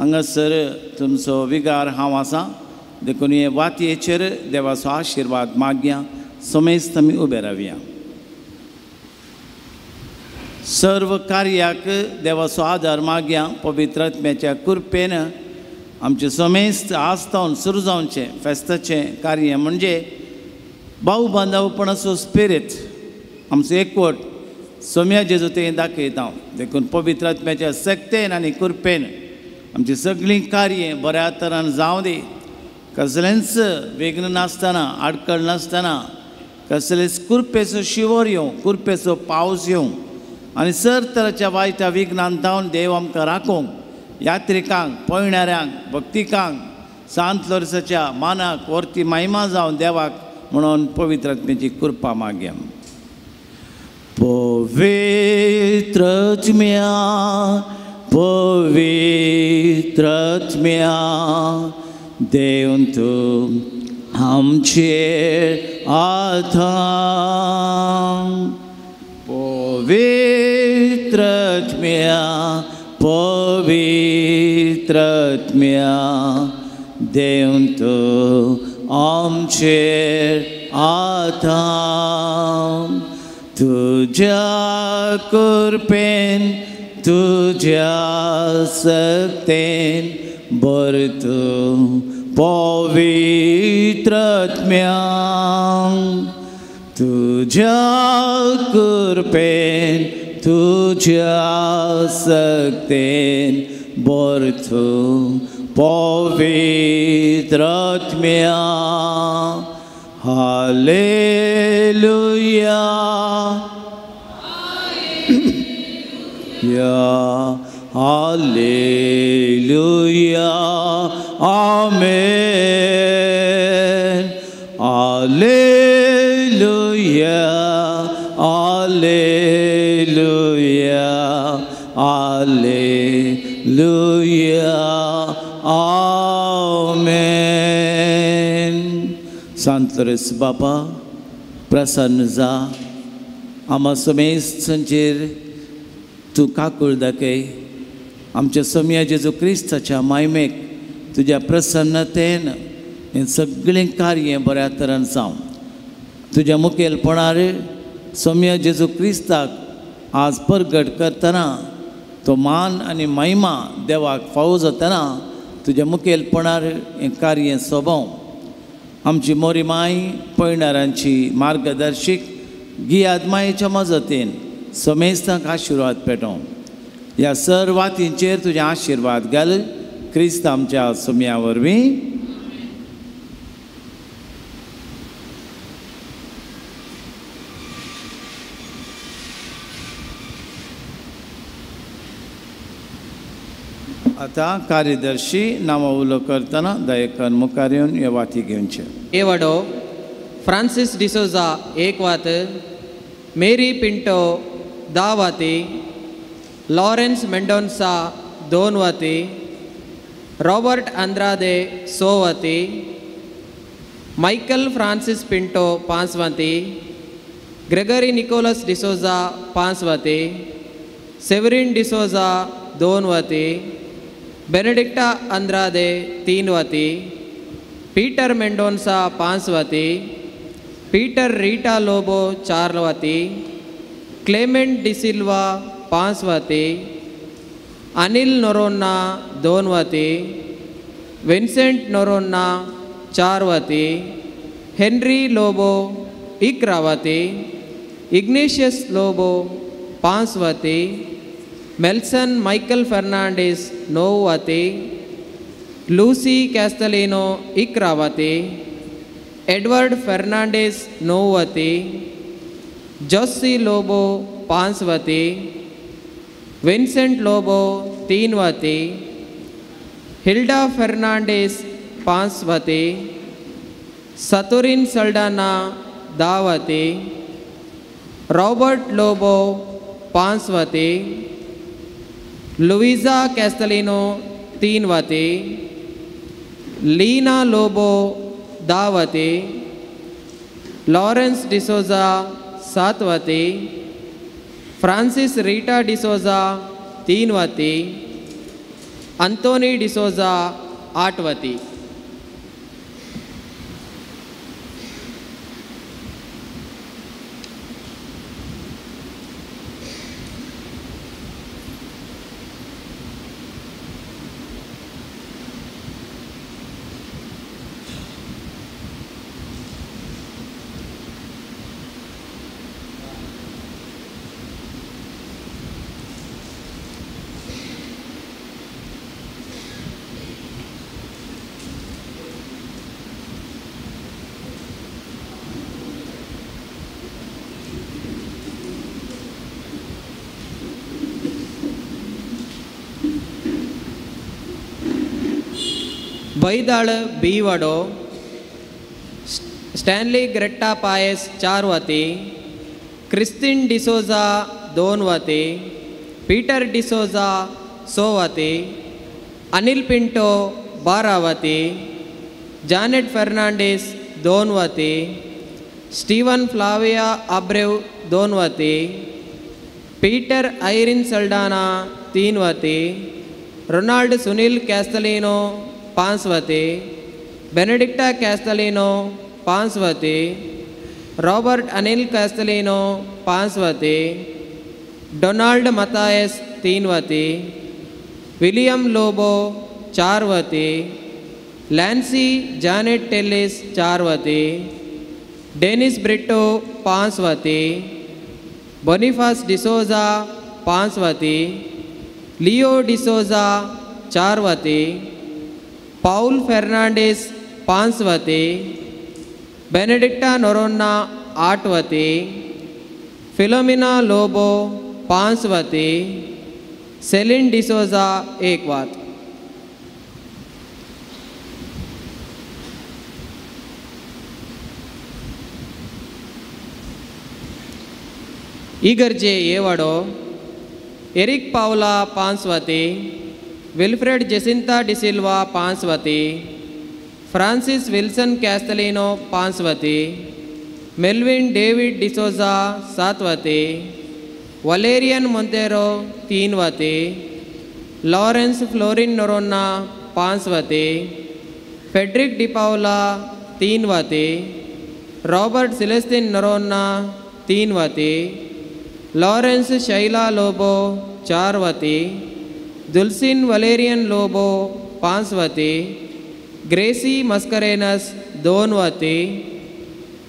हांगासर तुमचो विगार हांव आसा देखून हे वातयेचेर देवाचो आशिर्वाद मागया. समेस्त आमी उबे रावया. सर्व कार्याक देवाचो आदार मागया. पवित्र आत्म्याच्या कृपेन आमचें समेस्त आस्तावन सुरू जावचें फेस्ताचें कार्य म्हणजे भाव बांदवपणाचो स्पिरीट आमचो एकवट सोम्या जेजू तें दाखयता. देखून पवित्र आत्म्याच्या शक्तेन आनी कृपेन आमचीं सगळीं कार्य बऱ्या तरान जावं दी. कसलेंच विघ्न नासतना आडखळ नासतना कसलेच कृपेचो शिंवर येवं, कृपेचो पावस येवं आनी सर तराच्या वायटा विघ्नान धांवन देव आमकां राखूंक यात्रिकांक पयणाऱ्यांक भक्तिकांक सांत लोरसाच्या मानाक वर्ती महिमा जावन देवाक म्हणून पवित्र आत्म्याची कृपा मागया. पवित्र आत्म्या पवित्र आत्म्या देव तूं आमचेर आतां. पवित्र आत्म्या पवित्र आत्म्या देव तूं आमचेर आतां. तुज्या कृपेन तुज्या शक्तेन भर तूं पवित्र आत्म्या. तुज्या कृपेन तुज्या शक्तेन भर तूं पवित्र आत्म्या. हालेलुया या hallelujah amen. Hallelujah hallelujah hallelujah amen. सांत लोरेंस बापा प्रसन्न जा. आमा समेस्तांचेर तूं काकूळ दाखय. आमच्या सोम्या जेजू क्रिस्ताच्या मायमेक तुज्या प्रसन्नतेन हें सगळें कार्य बऱ्या तरान जावं. तुज्या मुखेलपणार सोम्या जेजू क्रिस्ताक आज परगट करतना तो मान आनी महिमा देवाक फावो जातना तुज्या मुखेलपणार हें कार्य सोबोवं. आमची मोरी माय पयणारांची मार्गदर्शीक गियाद मायेच्या मजतीन समेस्तांक आशिर्वाद पेटोवं. ह्या सर वातींचेर तुजे आशिर्वाद घाल क्रिस्त आमच्या सोम्या वरवीं. आतां कार्यदर्शी नांव उलो करतना दयेकन मुखार येवन ह्यो वाती घेवचे. ए वडो फ्रांसीस डिसोजा एक वात, मेरी पिंटो 10 वाती, लॉरेन्स मेंडोन्सा 2 वाती, रॉबर्ट आंद्रादे 100 वाती, मायकल फ्रांसीस पिंटो 5 वाती, ग्रेगरी निकोलस डिसोजा 5 वाती, सेवरीन डिसोजा 2 वाती, बेनेडिक्टा आंद्रादे 3 वाती, पीटर मेंडोन्सा 5 वाती, पीटर रीटा लोबो 4 वाती, क्लेमेंट डिसिल्वा 5 वाती, अनिल नोरोन्ना 2 वाती, विन्सेंट नोरोन्ना 4 वाती, हेनरी लोबो 11 वाती, इग्नेशियस लोबो 5 वाती, मेल्सन माइकल फर्नांडिस 9 वाती, लूसी कैस्टलिनो 11 वाती, एडवर्ड फर्नांडिस 9 वाती, जोसी लोबो 5 वाती, विन्सेंट लोबो 3 वाती, हिल्डा फर्नांडिस 5 वाती, सतुरिन सल्डाना 10 वाती, रॉबर्ट लोबो 5 वाती, लुइजा कैस्टलिनो 3 वाती, लीना लोबो 10 वाती, लॉरेंस डिसोजा 7 वाती, फ्रांसिस रीटा डिसोजा 3 वाती, अंतोनी डिसोजा 8 वती। बैदाळ बीवडो स्टॅनली ग्रेट्टा पायस 4 वाती, क्रिस्तीन डिसोजा 2 वाती, पीटर डिसोजा 6 वाती, अनिल पिंटो 12 वाती, जानेट फर्नांडीस 2 वाती, स्टीवन फ्लाविया आब्रेव 2 वाती, पीटर आयरिन सल्डाना 3 वाती, रोनाल्ड सुनील कैस्तलिनो 5 वाती, बेनेडिक्टा कैस्तलिनो 5 वाती, रॉबर्ट अनिल कैस्तलिनो 5 वाती, डोनाल्ड मतायस 3 वाती, विलियम लोबो 4 वाती, लैंसी जानेट टेलिस 4 वाती, डेनिस ब्रिटो 5 वाती, बोनीफास डिसोजा 5 वाती, लियो डिसोजा 4 वाती, पाउल फेर्नांडिस 5 वाती, बेनेडिक्टा नोरोन्हा 8 वाती, फिलोमिना लोबो 5 वाती, सेलिन डिसोजा 1 वात। इगर्जे एवाडो एरिक पावला 5 वाती, विल्फ्रेड जेसिंता डिसिल्वा 5 वाती, फ्रांसिस विल्सन कैस्तलिनो 5 वाती, मेलविन डेविड डिसोजा 7 वाती, वलेरियन मोंतेरो 3 वाती, लॉरेंस फ्लोरिन नोरोन्हा 5 वाती, फेड्रिक डिपावला 3 वाती, रॉबर्ट सिलेस्तिन नोरोन्हा 3 वाती, लॉरेंस शैला लोबो 4 वाती, दुल्सिन वलेरियन लोबो 5 वाती, ग्रेसी मस्करेनस 2 वाती,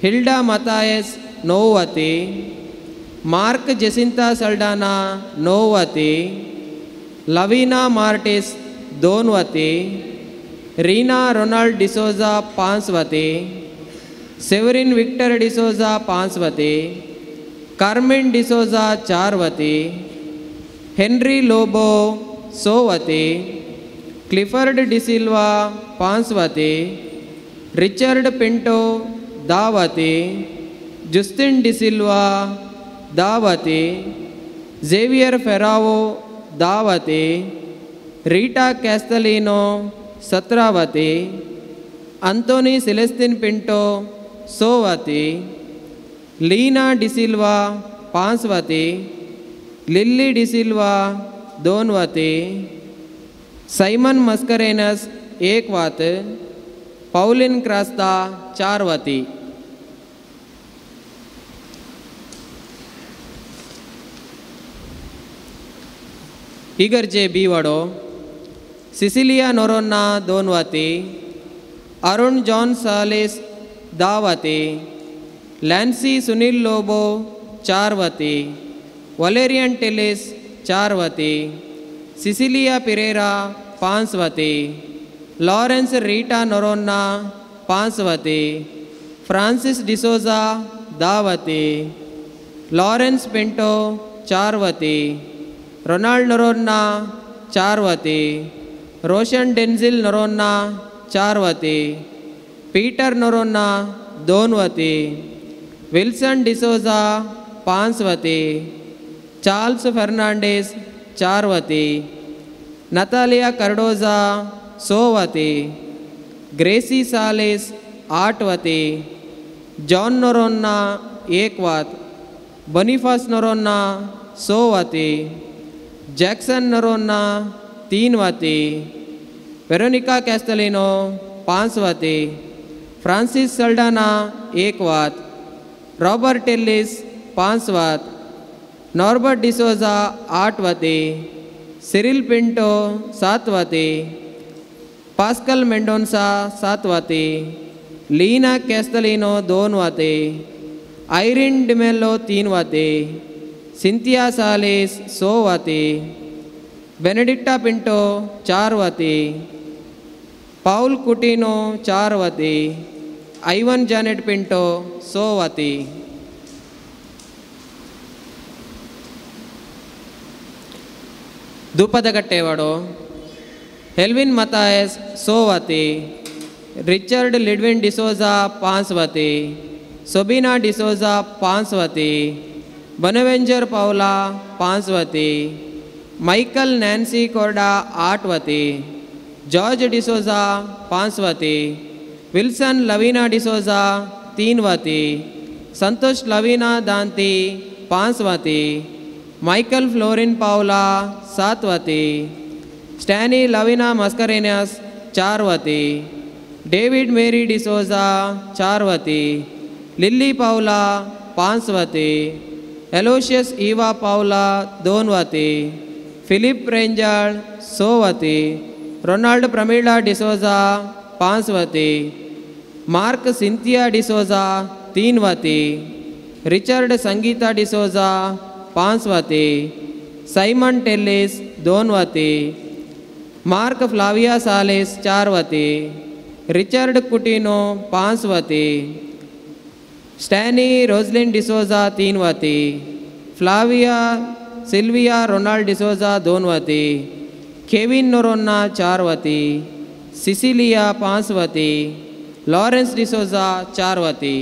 हिल्डा मतायस 9 वाती, मार्क जेसिंता सल्डाना 9 वाती, लवीना मार्टिस 2 वाती, रीना रोनाल्ड डिसोजा 5 वाती, सेवरिन विक्टर डिसोजा 5 वाती, कार्मेन डिसोजा 4 वाती, हेनरी लोबो 6 वाती, क्लिफर्ड डिसिल्वा 5 वाती, रिचर्ड पिंटो 10 वाती, जुस्तिन डिसिल्वा 10 वाती, जेवियर फेरावो 10 वाती, रीटा कैस्तलिनो 17 वाती, अंतोनी सिलेस्तिन पिंटो 100 वाती, लीना डिसिल्वा 5 वाती, लिल्ली डिसिल्वा 2 वाती, साइमन मस्करेनस 1 वात, पाउलिन क्रास्ता 4 वाती। इगर्जे बीवाडो सिसिलिया नोरोन्हा 2 वाती, अरुण जॉन सालिस 10 वाती, लैंसी सुनील लोबो 4 वाती, वलेरियन टेलिस 4 वाती, सिसिलिया पिरेरा 5 वाती, लॉरेंस रीटा नोरोन्हा 5 वाती, फ्रांसिस डिसोजा 10 वाती, लॉरेंस पिंटो 4 वाती, रोनाल्ड नोरोन्हा 4 वाती, रोशन डेंजिल नोरोन्हा 4 वाती, पीटर नोरोन्हा 2 वाती, विल्सन डिसोजा 5 वाती, चार्ल्स फर्नांडिस 4 वाती, नतालिया कार्डोजा 100 वाती, ग्रेसी सालिस 8 वाती, जॉन नोरोन्हा 1 वात, बोनीफास नोरोन्हा 100 वाती, जैक्सन नोरोन्हा 3 वाती, वेरोनिका कॅस्टलिनो 5 वाती, फ्रांसीस सल्डाना 1 वात, रॉबर्ट टेल्लीस 5 वात, नॉर्बर्ट डिसोजा 8 वाती, सिरिल पिंटो 7 वाती, पास्कल मेंडोन्सा 7 वाती, लीना कॅस्टलिनो 2 वाती, आयरीन डिमेल्लो 3 वाती, सिंथिया सालेस 6 वाती, बेनेडिक्टा पिंटो 4 वाती, पाउल कुटिनो 4 वाती, आयवन जॅनेट पिंटो 6 वाती. दुपदगट्टेवाडो हेल्विन मतायस 6 वाती, रिचर्ड लिडविन डिसोजा 5 वाती, सोबिना डिसोजा 5 वाती, बनवेंजर पावला 5 वाती, मायकल नॅन्सी कोर्डा 8 वाती, जॉर्ज डिसोजा 5 वाती, विल्सन लवीना डिसोजा 3 वाती, संतोष लवीना दांती 5 वाती, मायकल फ्लोरिन पावला 7 वाती, स्टॅनी लवीना मस्करेनियस 4 वाती, डेविड मेरी डिसोजा 4 वाती, लिल्ली पावला 5 वाती, एलोशियस इवा पावला 2 वाती, फिलिप रेंजाळ 6 वाती, रोनाल्ड प्रमिळा डिसोजा 5 वाती, मार्क सिंथिया डिसोजा 3 वाती, रिचर्ड संगीता डिसोजा 5 वाती, सायमन टेल्लीस 2 वाती, मार्क फ्लाविया सालेस 4 वाती, रिचर्ड कुटिनो 5 वाती, स्टॅनी रोजलिन डिसोजा 3 वाती, फ्लाविया सिल्विया रोनाल्ड डिसोजा 2 वाती, केविन नोरोन्ना 4 वाती, सिसिलिया 5 वाती, लॉरेन्स डिसोजा 4 वाती.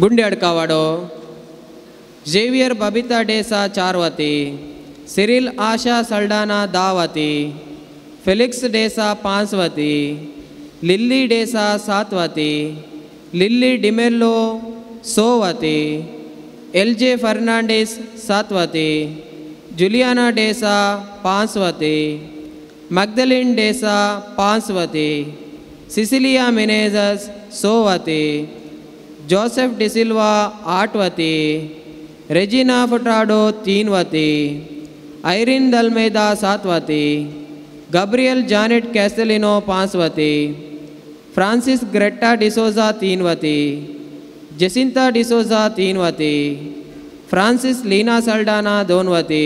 गुंडे अडकावाडो झेवियर बबिता डेसा 4 वाती, सिरिल आशा सल्डाना 10 वाती, फेलिक्स डेसा 5 वाती, लिल्ली डेसा 7 वाती, लिल्ली डिमेल्लो 6 वाती, एल जे फर्नांडिस 7 वाती, जुलियाना डेसा 5 वाती, मगदलिन डेसा 5 वाती, सिसिलिया मिनेजस 6 वाती, जोसेफ डिसिल्वा 8 वाती, रेजिना फुटाडो 3 वाती, आयरिन दल्मेदा 7 वाती, गब्रियल जानेट कैस्टलिनो 5 वाती, फ्रांसिस ग्रेटा डिसोजा 3 वाती, जेसिंता डिसोजा 3 वाती, फ्रांसिस लीना सल्डाना 2 वाती,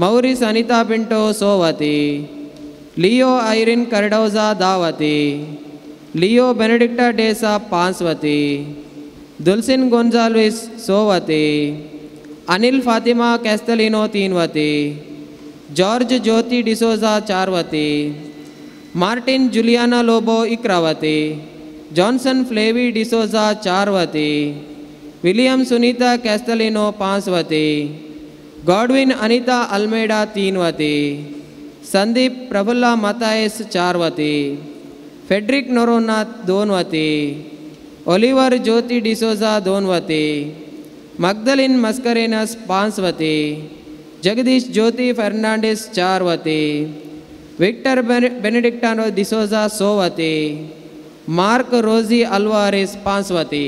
मौरिस अनिता पिंटो 100 वाती, लियो आयरिन करडोजा 10 वाती, लियो बेनेडिक्टा डेसा 5 वाती, दुलसिन गोंजाल्विस 100 वाती, अनिल फातिमा कैस्टलिनो 3 वाती, जॉर्ज ज्योति डिसोजा 4 वाती, मार्टिन जुलियाना लोबो 11 वाती, जॉनसन फ्लेवी डिसोजा 4 वाती, विलियम सुनीता कैस्टलिनो 5 वाती, गॉडविन अनिता अल्मेडा 3 वाती, संदीप प्रफुल्ला मतायस 4 वाती, फेड्रिक नोरोना 2 वाती, ओलिवर ज्योति डिसोजा 2 वाती, मगदलिन मस्करेनस 5 वाती, जगदीश ज्योति फर्नांडिस 4 वाती, विक्टर बेनेडिक्टानो डिसोजा 100 वाती, मार्क रोजी अल्वारेस 5 वाती.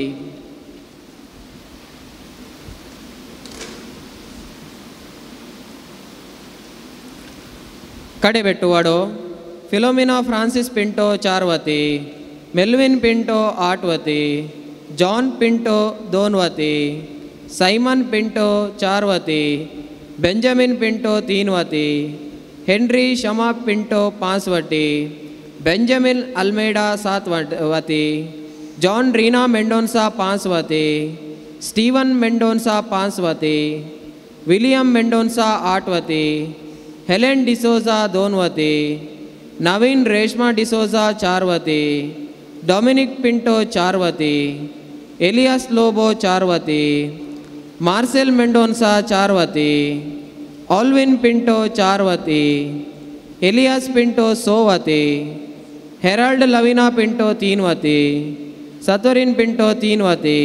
कडेबेट्टुवाडो फिलोमिना फ्रांसिस पिंटो 4 वाती, मेल्विन पिंटो 8 वाती, जॉन पिंटो 2 वाती, साइमन पिंटो 4 वाती, बेंजामिन पिंटो 3 वाती, हेनरी शमा पिंटो 5 वाटी, बेंजामिन अल्मेडा 7 वाती, जॉन रीना मेंडोन्सा 5 वाती, स्टीवन मेंडोन्सा 5 वाती, विलियम मेंडोन्सा 8 वाती, हेलेन डिसोजा 2 वाती, नवीन रेशमा डिसोजा 4 वाती, डोमिनिक पिंटो 4 वाती, एलियास लोबो 4 वाती, मार्सेल मेंडोन्सा 4 वाती, ऑल्विन पिंटो 4 वाती, एलियास पिंटो 100 वाती, हेराल्ड लवीना पिंटो 3 वाती, सतोरिन पिंटो 3 वाती,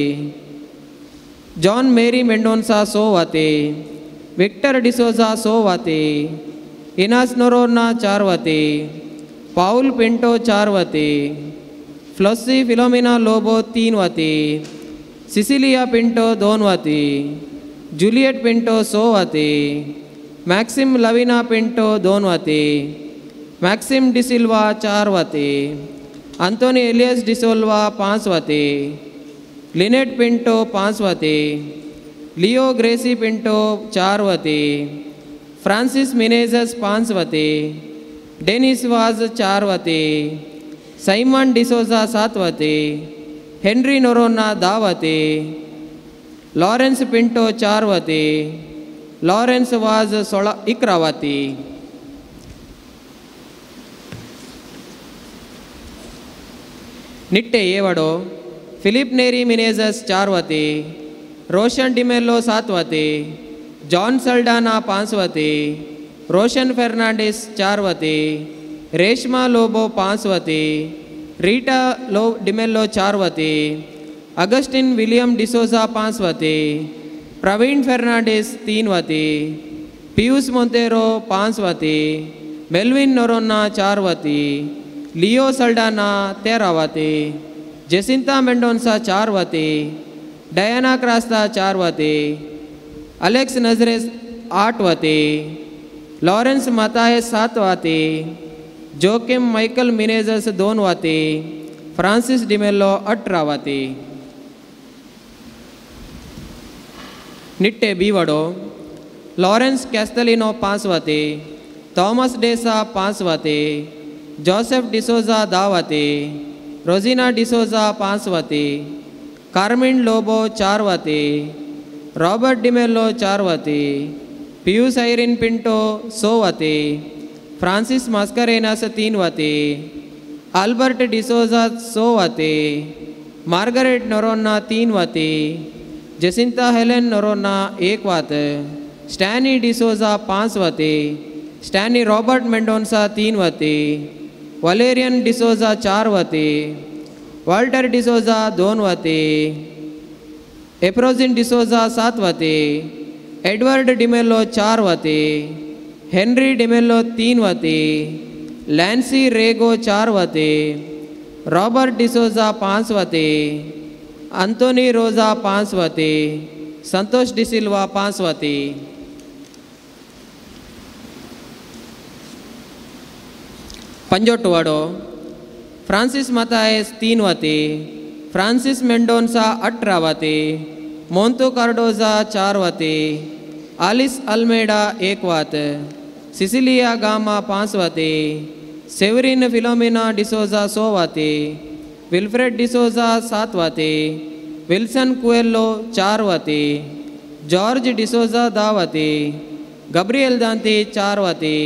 जॉन मेरी मेंडोन्सा 100 वाती, विक्टर डिसोजा 100 वाती, इनास नोरोन्हा 4 वाती, पाउल पिंटो 4 वाती, फ्लॉसी फिलोमिना लोबो 3 वाती, सिसिलिया पिंटो 2 वाती, जुलियट पिंटो 100 वाती, मॅक्सिम लविना पिंटो 2 वाती, मॅक्सिम डिसिल्वा 4 वाती, अंतोनी एलियस डिसोल्वा 5 वाती, लिनेट पिंटो 5 वाती, लिओ ग्रेसी पिंटो 4 वाती, फ्रांसिस मिनेजस 5 वाती, डेनिस वाज 4 वाती, साइमन डिसोजा 7 वाती, हेनरी नोरोन्हा 10 वाती, लॉरेंस पिंटो 4 वाती, लॉरेंस वाज 11 वाती. निट्टे येवडो फिलिप नेरी मिनेजस 4 वाती, रोशन डिमेलो 7 वाती, जॉन सल्डाना 5 वाती, रोशन फेर्नांडिस 4 वाती, रेशमा लोबो 5 वाती, रीटा लो डिमेलो 4 वाती, अगस्टिन विलियम डिसोजा 5 वाती, प्रवीण फेर्नांडिस 3 वाती, पीयूष मोंतेरो 5 वाती, मेलविन नोरोन्हा 4 वाती, लिओ सल्डाना 13 वाती, जेसिंता मेंडोन्सा 4 वाती, डयाना क्रास्ता 4 वाती, अलेक्स नजरेस 8 वाती, लॉरेंस मताए 7 वाती, जोकिम माइकल मिनेजस 2 वाती, फ्रांसिस डिमेलो 18 वाती. निट्टे बीवडो लॉरेंस कैस्तलिनो 5 वाती, थॉमस डेसा 5 वाती, जोसेफ डिसोजा 10 वाती, रोजिना डिसोजा 5 वाती, कार्मिन लोबो 4 वाती, रॉबर्ट डिमेलो 4 वाती, पीयूष आयरिन पिंटो 100 वाती, फ्रांसिस मास्करेनास 3 वाती, आल्बर्ट डिसोजा 100 वाती, मार्गरेट नोरोन्हा 3 वाती, जेसिंता हेलेन नोरोन्हा 1 वात, स्टैनी डिसोजा 5 वाती, स्टैनी रॉबर्ट मेंडोन्सा 3 वाती, वलेरियन डिसोजा 4 वाती, वाल्टर डिसोजा 2 वाती, एप्रोजिन डिसोजा 7 वाती, एडवर्ड डिमेलो 4 वाती, हेनरी डिमेलो 3 वाती, लैंसी रेगो 4 वाती, रॉबर्ट डिसोजा 5 वाती, अंतोनी रोजा 5 वाती, संतोष डिसिल्वा 5 वाती. पंजोटवाडो फ्रांसिस मतायस 3 वाती, फ्रांसिस मेंडोन्सा 18 वाती, मोंतू कार्डोजा 4 वाती, आलिस अल्मेडा 1 वात, सिसिलिया गामा 5 वाती, सेवरिन फिलोमिना डिसोजा 100 वाती, विल्फ्रेड डिसोजा 7 वाती, विल्सन कुएलो 4 वाती, जॉर्ज डिसोजा 10 वाती, गब्रियल दांती 4 वाती,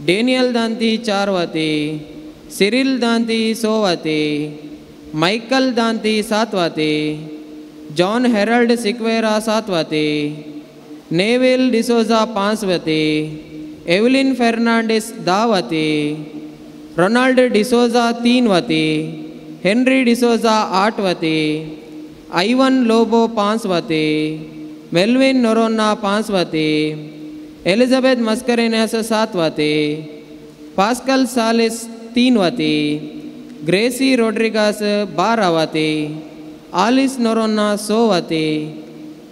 डेनियल दांती 4 वाती, सिरिल दांती 100 वाती, माइकल दांती 7 वाती, जॉन हेरल्ड सिक्वेरा 7 वाती, नेविल डिसोजा 5 वाती, एवलिन फेर्नांडिस 10 वाती, रोनाल्ड डिसोजा 3 वाती, हेनरी डिसोजा 8 वाती, आइवन लोबो 5 वाती, मेलविन नोरोन्हा 5 वाती, एलिजाबेथ मस्करेनस 7 वाती, पास्कल सालिस 3 वाती, ग्रेसी रोड्रिगास 12 वाती, आलिस नोरोन्हा 100 वाती,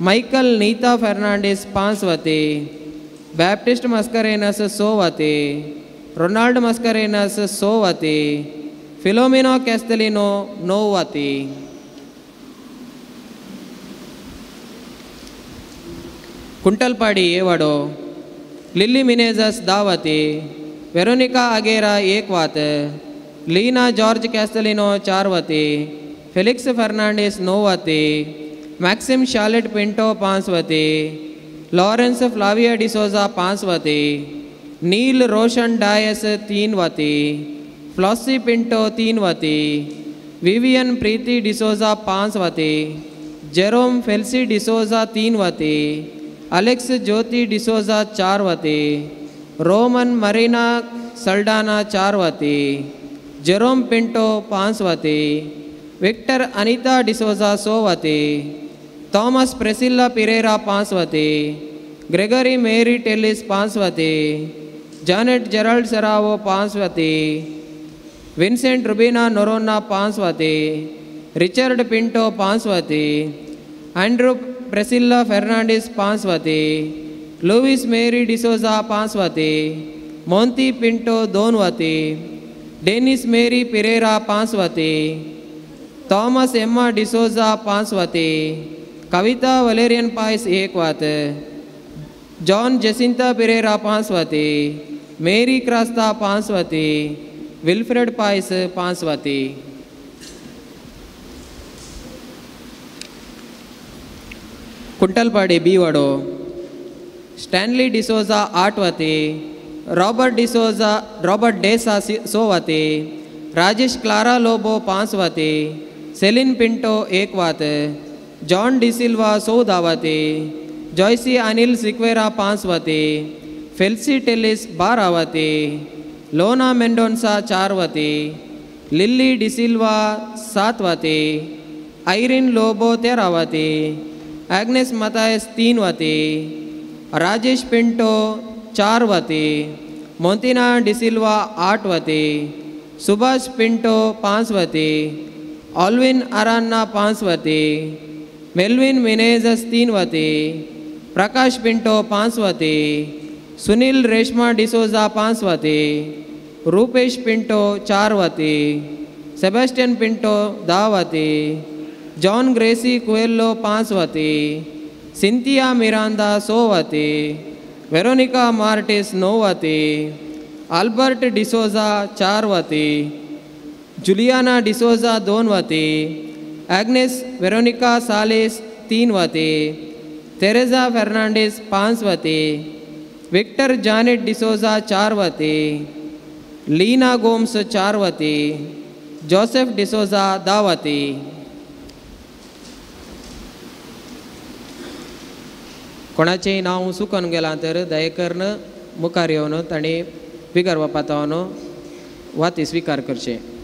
माइकल नीता फेर्नांडिस 5 वाती, बैप्टिस्ट मस्करेनस 100 वाती, रोनाल्ड मस्करेनस 100 वाती, फिलोमिनो कैस्तलिनो 9 वाती. कुंटलपाडी एवाडो लिल्ली मिनेजस 10 वाती, वेरोनिका अगेरा 1 वात, लीना जॉर्ज कैस्तलिनो 4 वाती, फेलिक्स फर्नांडिस 9 वाती, मैक्सिम शार्लेट पिंटो 5 वाती, लॉरेंस फ्लाविया डिसोजा 5 वाती, नील रोशन डायस 3 वाती, फ्लॉसी पिंटो 3 वाती, विवियन प्रीति डिसोजा 5 वाती, जेरोम फेल्सी डिसोजा 3 वाती, अलेक्स ज्योति डिसोजा 4 वाती, रोमन मरीना सल्डाना 4 वाती, जेरोम पिंटो 5 वाती, विक्टर अनीता डिसोजा 100 वाती, थॉमस प्रेसिल्ला पिरेरा 5 वती, ग्रेगरी मेरी टेलिस 5 वती, जॉनेट जेराल्ड सेरावो 5 वती, विन्सेंट रुबीना नोरोन्हा 5 वती, रिचर्ड पिंटो 5 वती, एंड्रू प्रेसिल्ला फेर्नांडीस 5 वती, लुईस मेरी डिसोजा 5 वती, मोंती पिंटो 2 वती, डेनिस मेरी पिरेरा 5 वती, थॉमस एम्मा डिसोजा 5 वती, कविता वलेरियन पायस 1 वात, जॉन जेसिंता पिरेरा 5 वती, मेरी क्रास्ता 5 वती, विल्फ्रेड पायस 5 वती। कुंटलपाडी बी वाडो स्टॅनली डिसोजा 8 वती, रॉबर्ट डिसोजा रॉबर्ट डेसा 100 वती, राजेश क्लारा लोबो 5 वती, सेलिन पिंटो 1 वात, जॉन डिसिल्वा 110 वती, जॉयसी अनिल सिक्वेरा 5 वती, फेल्सी टेलिस 12 वती, लोना मेंडोन्सा 4 वती, लिल्ली डिसिल्वा 7 वती, आयरिन लोबो 13 वती, एग्नेस मतायस 3 वती, राजेश पिंटो 4 वती, मोंतिना डिसिल्वा 8 वती, सुभाष पिंटो 5 वती, ऑल्विन अरान्ना 5 वती, मेल्विन मिनेजस 3 वती, प्रकाश पिंटो 5 वती, सुनील रेशमा डिसोजा 5 वती, रूपेश पिंटो 4 वती, सेबेस्टियन पिंटो 10 वती, जॉन ग्रेसी कुएल्लो 5 वती, सिंथिया मिरांदा 100 वती, वेरोनिका मार्टिस 9 वती, अल्बर्ट डिसोजा 4 वती, जुलियाना डिसोजा 2 वती, एग्नेस वेरोनिका सालिस 3 वती, तेरेजा फेर्नांडीस 5 वती, विक्टर जानेट डिसोजा 4 वती, लीना गोम्स 4 वती, जोसेफ डिसोजा 10 वती। कोणाचें नांव सुकोन गेलां तर दयेकरून मुखार येवन तांणी बिगर बापातावन वाती स्विकार करचें।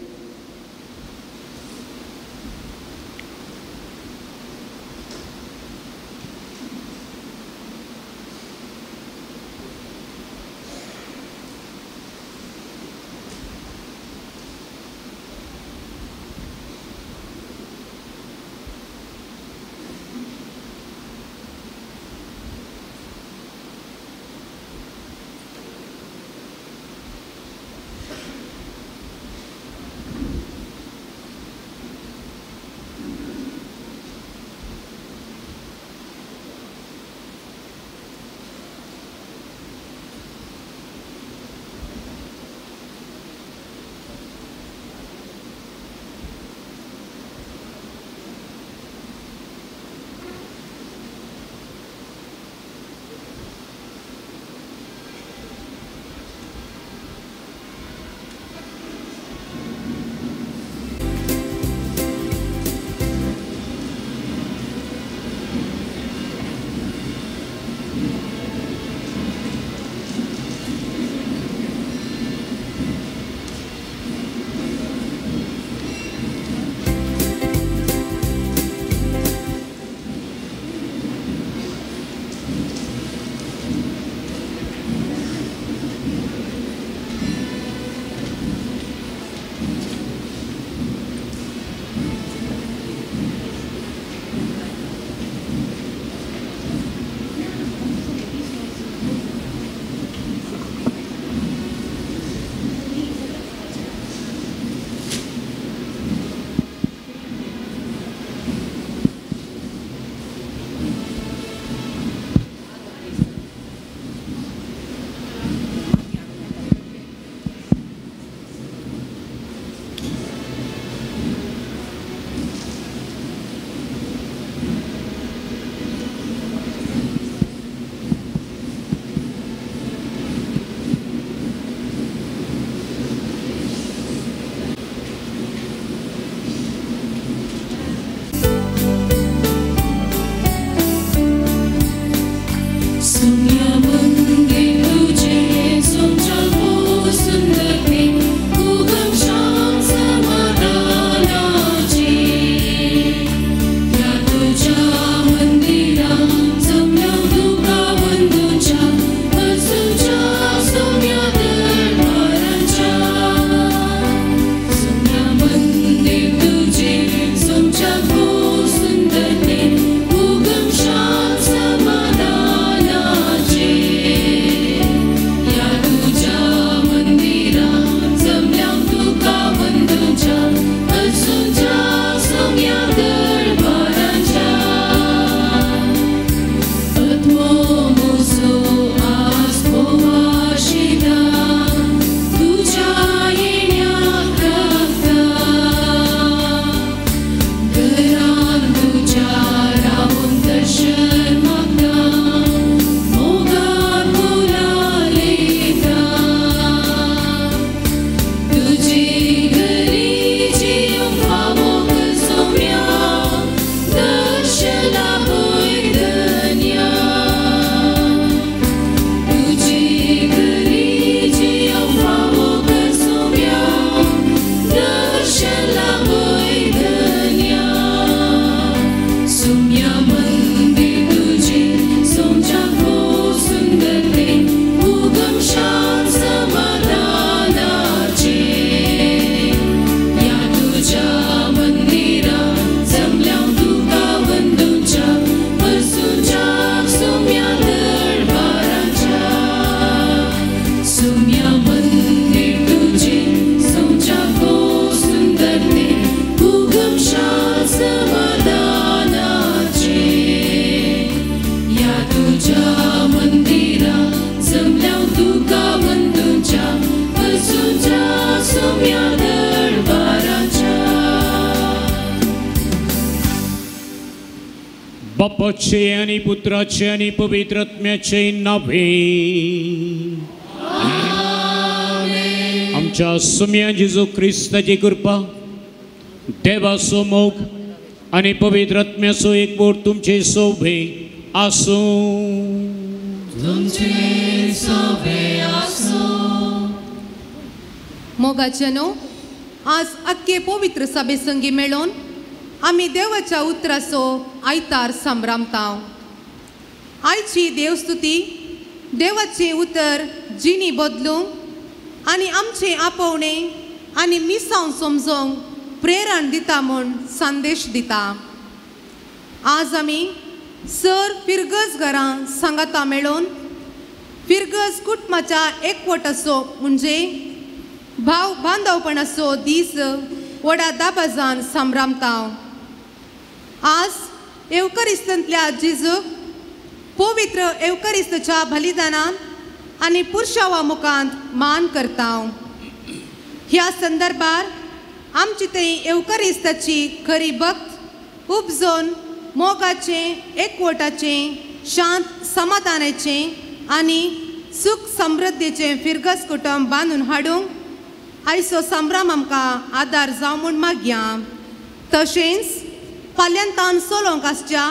ह्या तुज्या मंदिरा जमल्या तुका वंदूच्या वसूच्या सोम्या दरबाराच्या. बापाचे आनी पुत्राचे आनी पवित्र आत्म्याचे नावे आमच्या सोम्या जेजू क्रिस्ताची कृपा, देवाचो मोग आनी पवित्र आत्म्याचो एकवट तुमचे सोबे आसूं. तुमचे सोबे आसूं. मोगाचे न्हू आज आख्खे पवित्र सभे संगी मेळोवन आमी देवाच्या उतराचो आयतार संभ्रमता. आयची देवस्तुती देवाचें उतर जिणी बदलूंक आनी आमचें आपोवणें आनी मिसांव समजोंक प्रेरण दिता म्हूण संदेश दिता. आज आमी सर फिरगज घरां सांगाता मेळोवन फिरगज कुटुंबाच्या एकवटाचो म्हणजे भाव बांदवपणाचो दीस व्हडा दाबाजान संभ्रमता. आज एवकरिस्तांतल्या जेजूक पवित्र एवकरिस्ताच्या बलिदानान आनी पुरशावा मुखांत मान करता. ह्या संदर्भार आमची थंय एवकरिस्ताची खरी भक्त उपजोन मोगाचें, एकवटाचें, शांत समाधानाचें आनी सुख समृद्धीचें फिरगस कुटुंब बांदून हाडूंक आयचो संभ्रम आमकां आदार जावं म्हूण मागया. तशेंच फाल्यांतान चलोवंक आसच्या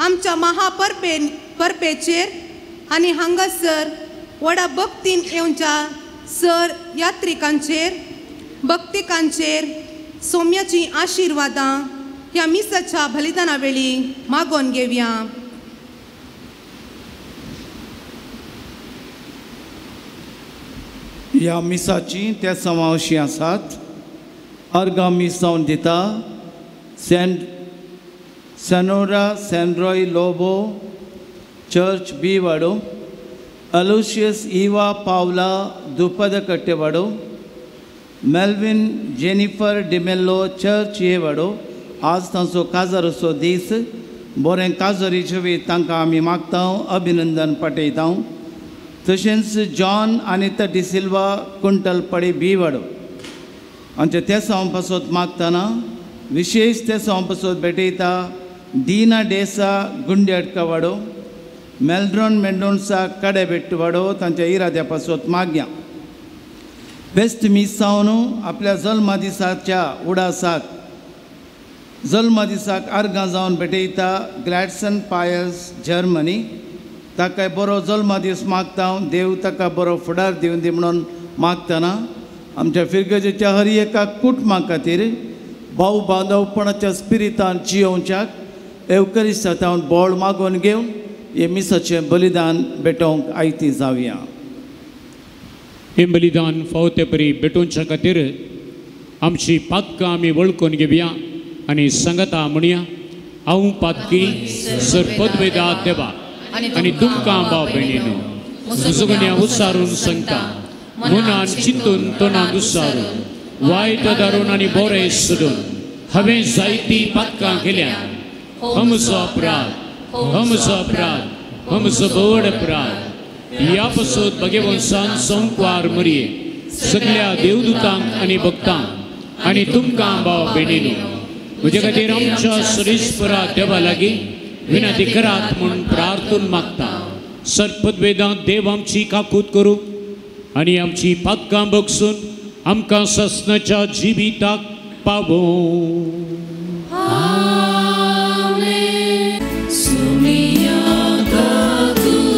आमच्या महापरपे परपेचेर आनी हांगासर व्हडा भक्तीन येवच्या सर यात्रिकांचेर भक्तिकांचेर सोम्याचीं आशिर्वादां ह्या मिसाच्या बलिदाना वेळी मागोवन घेवया. ह्या मिसाची त्या समावशी आसात. अर्गां मीस जावन दिता सेंट सनोरा सेंड्रॉय लोबो चर्च बी वाडो, अलोशियस इवा पावला दुपदकट्टेवाडो, मेल्विन जेनिफर डिमेल्लो चर्च ए वाडो. आज तांचो काजाराचो दीस. बरें काजारी जिवीत तांकां आमी मागता, अभिनंदन पाठयता. तशेंच जॉन आनिता डिसिल्वा कुंटलपडी बी वाडो आमच्या तेसांव पासत मागतना विशेष तेसांव पासत भेटयता दीना डेसा गुंड्याटका वाडो, मेल्ड्रॉन मेंडोन्सा कडेबेट्ट वाडो तांच्या इराद्या पासत मागया. बेस्ट मिसावन आपल्या जल्मा दिसाच्या उडासाक जल्मा दिसाक अर्गां जावन भेटयता ग्लॅडसन पायस जर्मनी. ताका बरो जल्मा दीस मागता, देव ताका बरो फुडार दिवन दी म्हणून मागतना आमच्या फिरगजेच्या हर एका कुटुंबा खातीर भाव बांदवपणाच्या स्पिरितान जियोवच्याक एवकरिस्तांत बळ मागोवन घेवन हे मिसाचें बलिदान भेटोवंक आयती जावया. हें बलिदान फावो ते परी भेटोवच्या खातीर आमची पातकां आमी वळखून घेवया आनी सांगता म्हणया, हांव पातकी सरपदवेदा देवा आनी तुमकां भाव भयणीनो म्हजो उच्चारून सांगता, मनान चिंतून तोंडान उच्चारून वायट दारून आनी बरें सोदून हांवें जायतीं पातकां केल्यात. हो म्हजो अपराध, हो म्हजो अपराध, हो म्हजो व्हड अपराध. ह्या पासून भगवंसान संकवार मरये सगळ्या देवदूतांक आनी भक्तांक आनी तुमकां भाव भयणीनो म्हजे खातीर आमच्या सरीस्परा देवा लागीं विनंती करात म्हूण प्रार्थून मागता. सरपदवेदांत देव आमची काकूत करूं आनी आमची पातकां बगसून आमकां ससनाच्या जिविताक पावोवं. Sumia kakut.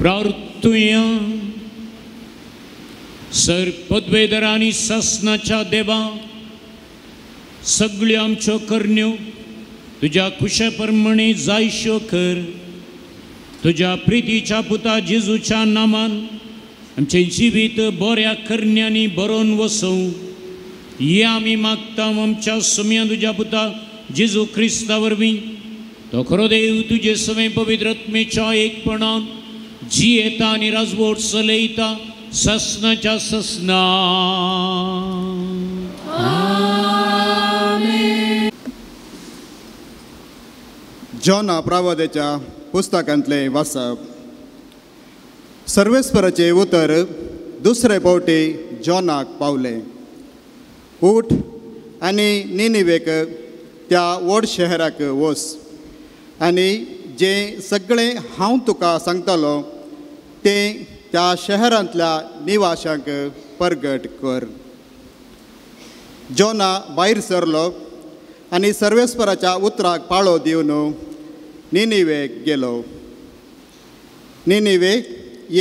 प्रार्थुया. सर पदवेधर आनी सासनाच्या देवा, सगळ्यो आमच्यो करण्यो तुज्या खुशे प्रमाणे जायश्यो कर. तुज्या प्रितीच्या पुता जेजूच्या नामान आमचें जिवीत बऱ्या करण्यांनी बरोवन वसोवं हे आमी मागता आमच्या सुम्या तुज्या पुता जेजू क्रिस्ता वरवीं. तो खरो देव तुजे सवें पवित्र आत्मेच्या एकपणान जियेता आनी राजवट चलयता ससनाच्या ससना. जॉना प्रावदेच्या पुस्तकांतलें वाचप. सर्वेस्पराचें उतर दुसरे पावटी जॉनाक पावलें. उठ आनी निनिवेक त्या व्हड शहराक वच आनी जें सगळें हांव तुका सांगतालो तें त्या शहरांतल्या निवाशांक परगट कर. जॉना भायर सरलो आनी सर्वेस्पराच्या उतराक पाळो दिवन निनिवेक गेलो. निनिवे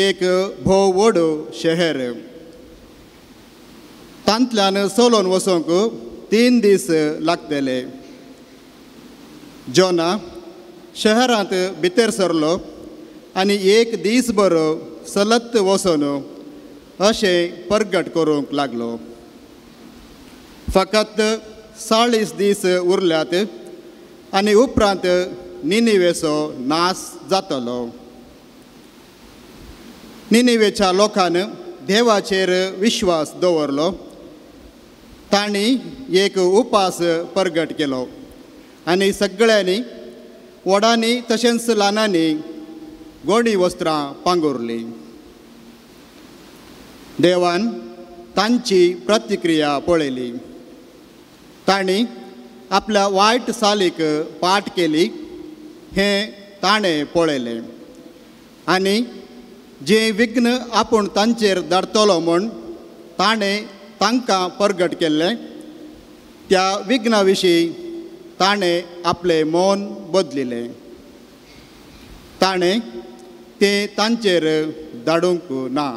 एक भोव व्हड शहर. तांतल्यान चलोवन वचूंक 3 दीस लागतले. जॉना शहरांत भितर सरलो आनी एक दीस बरो चलत वचून अशें परगट करूंक लागलो. फकत 40 दीस उरल्यात आनी उपरांत निनिवेचो नाश जातलो. निनिवेच्या लोकान देवाचेर विश्वास दवरलो. तांणी एक उपास परगट केलो आनी सगळ्यांनी व्हडांनी तशेंच ल्हानांनी गोडी वस्त्रां पांगुरलीं. देवान तांची प्रतिक्रिया पळयली. तांणी आपल्या वायट चालीक पाठ केली हें ताणें पळयलें आनी जें विघ्न आपूण तांचेर धाडटलो म्हूण ताणें तांकां परगट केल्लें त्या विघ्ना विशीं ताणें आपलें मौन बदलिलें. ताणें तें तांचेर धाडूंक ना.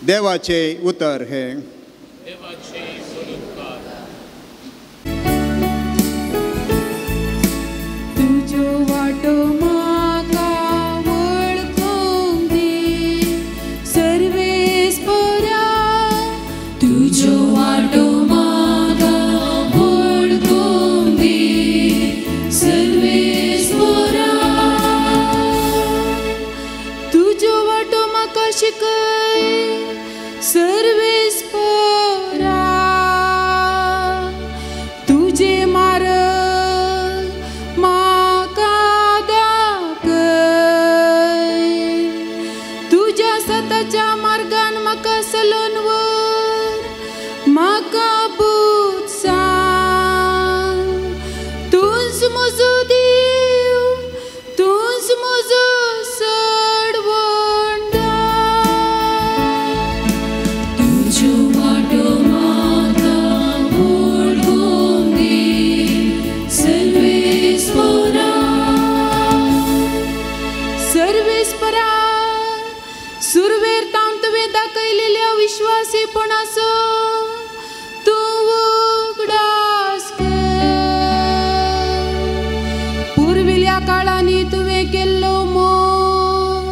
देवाचें उतर हें. तुज्यो वाटो म्हाका वळखूंक दी सर्वेस्परा. तुज्यो वाटो म्हाका वळखूंक दी सर्वेस्परा. तुज्यो वाटो म्हाका शिकय सर्वेस्परा. तुजे मार्ग म्हाका दाखय. तुज्या सताच्या मार्गान म्हाका चलोवन व्हर. म्हाका बूद सांग. तूंच म्हजो देव, तूंच म्हजो सडवणदार. तुज्यो वाटो म्हाका वळखूंक दी सर्वेस्परा. सर्वेस्परा, सुरवेर तावन तुवें दाखयलेल्या विश्वासीपणाचो तूं उगडास कर. पुर्विल्ल्या काळांनी तुवें केल्लो मोग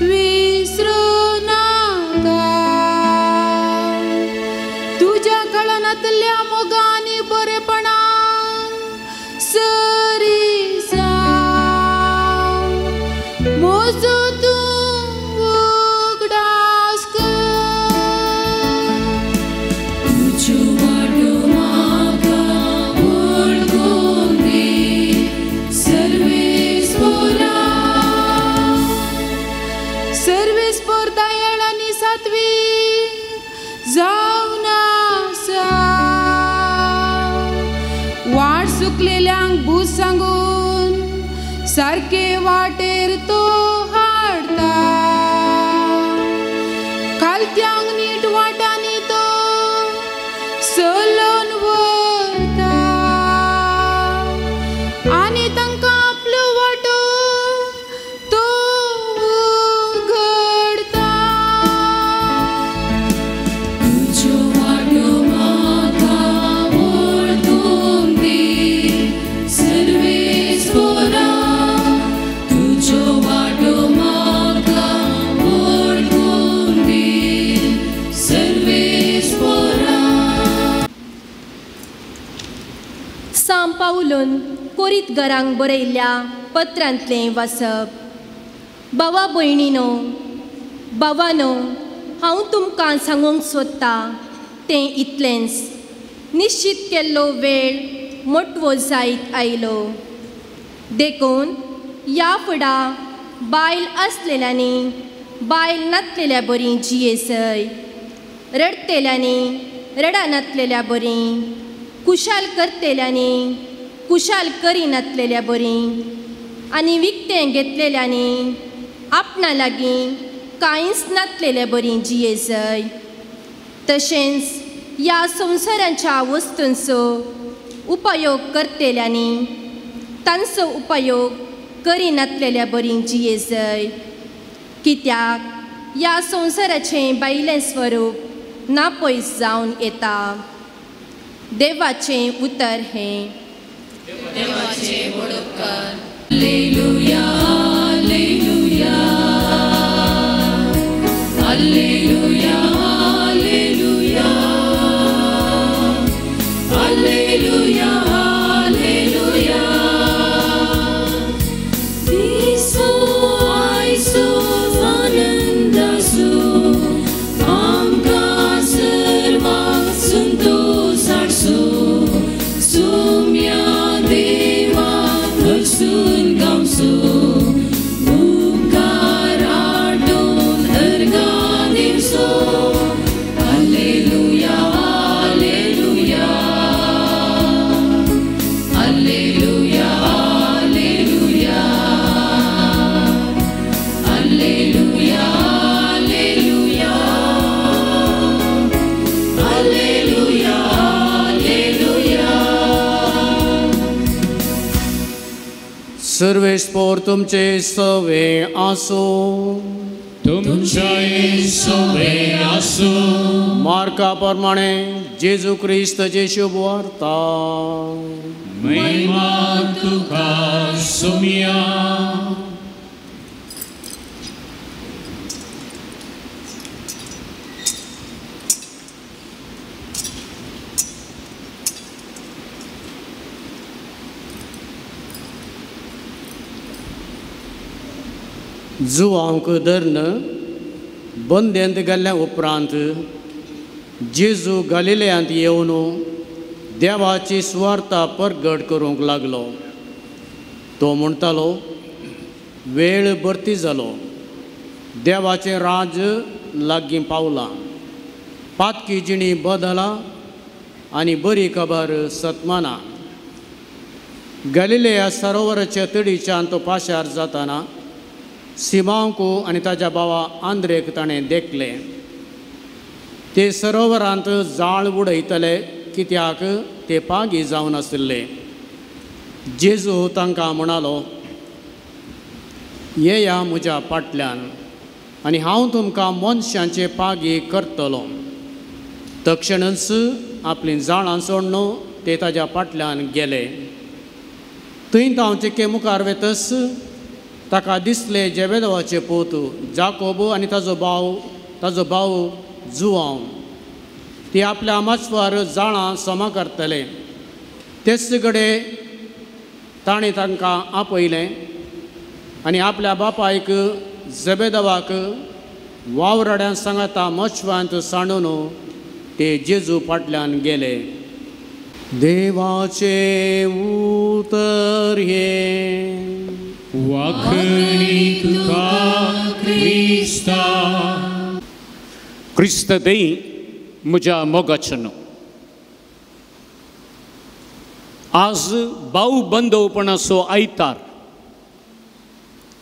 विसरूं नाका. तुज्या कळनांतल्या मोगा आनी बरेपणान सरी जाव. म्हजो तूं उगडास कर. तुज्यो वाटो म्हाका वळखूंक दी सर्वेस्परा. सर्वेस्पर दयाळ आनी सात्वीक जावन आसा. वाट चुकलेल्यांक बूद सांगून सारके वाटेर तो हाडटा. खालत्यांक नीट वाटांनी तो चलोवन व्हरता आनी तांकां आपल्यो वाटो तो कोरीत घरांक बरयल्ल्या पत्रांतलें वाचप. भावा भयणीनो, भावानो, हांव तुमकां सांगूंक सोदता तें इतलेंच, निश्चित केल्लो वेळ मोटवो जायत आयलो. देखून ह्या फुडा बायल आसलेल्यांनी बायल नातलेल्या बरी जियेसय, रडटेल्यांनी रडा नातलेल्या बरी, कुशाल करतेल्यांनी कुशाल करिनातलेल्या बरी, आनी विकतें घेतलेल्यांनी आपणा लागीं कांयच नातलेल्या बरी जियेसय. तशेंच ह्या संवसाराच्या वस्तूंचो उपयोग करतेल्यांनी तांचो उपयोग करिनातलेल्या बरी जियेसय. कित्याक ह्या संवसाराचें भायलें स्वरूप नापयस जावन येता. देवाचें उतर हें. देवाचें वडोपकार. Hallelujah, hallelujah, hallelujah, hallelujah, hallelujah, hallelujah. दिसो आयसो आनंदासो आमकां सर्वांक संतोस हाडसो, सोम्या देवा हरसून गावसो, उपकार आटोवन अर्गां दिवसो. Hallelujah, hallelujah, hallelujah, hallelujah, hallelujah, hallelujah, hallelujah, hallelujah. सर्वेस्पोर तुमचे सवे आसो, तुमचे सवे आसो. मार्का प्रमाणे जेजू क्रिस्ताची शुभ वार्ता. महिमा तुका सोम्या. जुवांक धरून बंदेंत गेल्ल्या उपरांत जेजू गालिलेयांत येवन देवाची सुवार्ता परगट करूंक लागलो. तो म्हणटालो, वेळ भरती जालो, देवाचें राज लागीं पावलां, पातकी जिणी बदला आनी बरी खबर सतमाना. गालिलेया सरोवराच्या तडीच्यान तो पाशार जाताना सिमांवक आनी ताज्या भावा आंद्रेक ताणें देखलें. ते सरोवरांत जाळ उडयतले कित्याक ते पागी जावन आशिल्ले. जेजू तांकां म्हणालो, येया म्हज्या फाटल्यान आनी हांव तुमकां मनशांचे पागी करतलो. तक्षणच आपलीं जाळां सोडून ते ताज्या फाटल्यान गेले. थंय हांव चिके मुखार वेतस ताका दिसले जेबेदवाचे पूत जाकोब आनी ताजो भाव जुवांव. ती आपल्या माचवार जाळां समा करतले. तेच कडेन ताणें तांकां आपयलें आनी आपल्या बापायक जेबेदवाक वावराड्यां सांगाता मचवांत सांडून ते जेजू फाटल्यान गेले. देवाचें उतर हें. वाखणी तुका क्रिस्ता. क्रिस्त देई म्हज्या मोगाचें. आज भाव बंधवपणाचो आयतार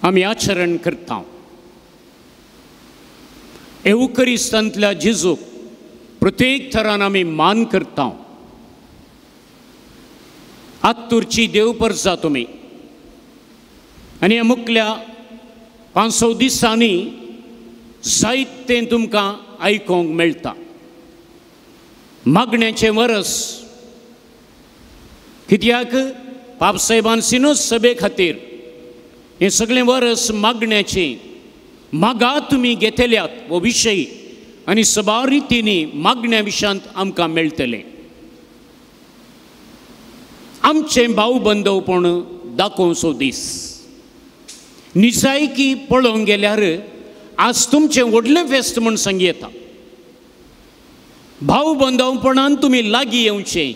आमी आचरण करता. एवकरिस्तांतल्या जेजूक प्रत्येक थरान आमी मान करता. आत्तुरची देव परजा तुमी आनी ह्या मुखल्या 500 दिसांनी जायतें तुमकां आयकूंक मेळटा. मागण्याचें वरस कित्याक पापसाहेबान सिनोज सभे खातीर हें सगळें वरस मागण्याचें. मागा तुमी घेतल्यात हो विशय आनी सबार रितींनी मागण्या विशयांत आमकां मेळटलें. आमचें भाव बंधवपण दाखोवचो दीस. निजायकी पळोवंक गेल्यार आज तुमचें व्हडलें फेस्त म्हूण सांग येता. भाव बंधवपणान तुमी लागीं येवचें,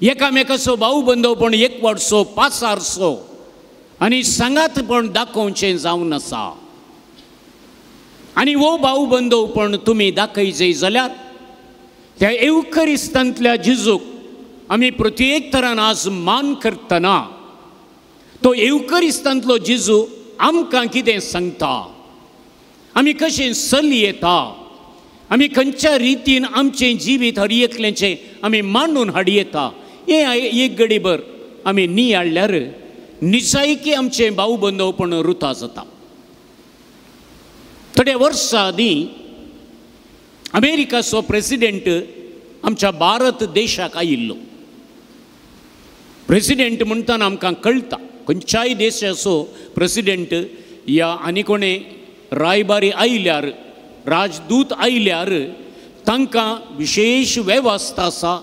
एकामेकाचो भाव बंधवपण एकवटसो पासारचो आनी सांगातपण दाखोवचें जावन आसा. आनी हो भाव बंधवपण तुमी दाखयजे जाल्यार त्या येवकरिस्तांतल्या जेजूक आमी प्रत्येक तरान आज मान करतना तो येवकरिस्तांतलो जेजू आमकां कितें सांगता, आमी कशें चली येता, आमी खंयच्या रितीन आमचें जिवीत हर एकल्याचें आमी मांडून हाडयेता, हें एक घडीभर आमी नियाळ्ळ्यार निजायकी आमचें भाव बंधवपण रुता जाता. थोड्या वर्सां आदीं अमेरिकाचो प्रेसिडेंट आमच्या भारत देशाक आयिल्लो. प्रेसिडेंट म्हणटना आमकां कळटा खंयच्याय देशाचो प्रेसिडेंट या आनी कोणें रायबारी आयल्यार, राजदूत आयल्यार तांकां विशेश वेवस्था आसा,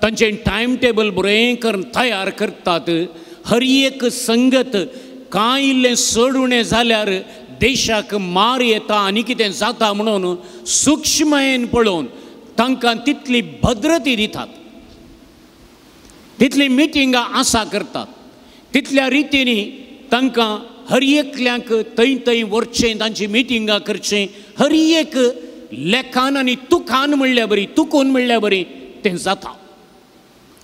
तांचें टायम टेबल बरें करून तयार करतात. हर एक संगत कांय इल्लें चड उणें जाल्यार देशाक मार येता आनी कितें जाता म्हणून सूक्ष्मयेन पळोवन तांकां तितली भद्रती दितात, तितली मिटिंगां आसा करतात, तितल्या रितींनी तांकां हर एकल्यांक थंय थंय व्हरचें, तांची मिटिंगां करचें, हर एक लेखान आनी तुकान म्हणल्या बरी, तुकून म्हणल्या बरी तें जाता.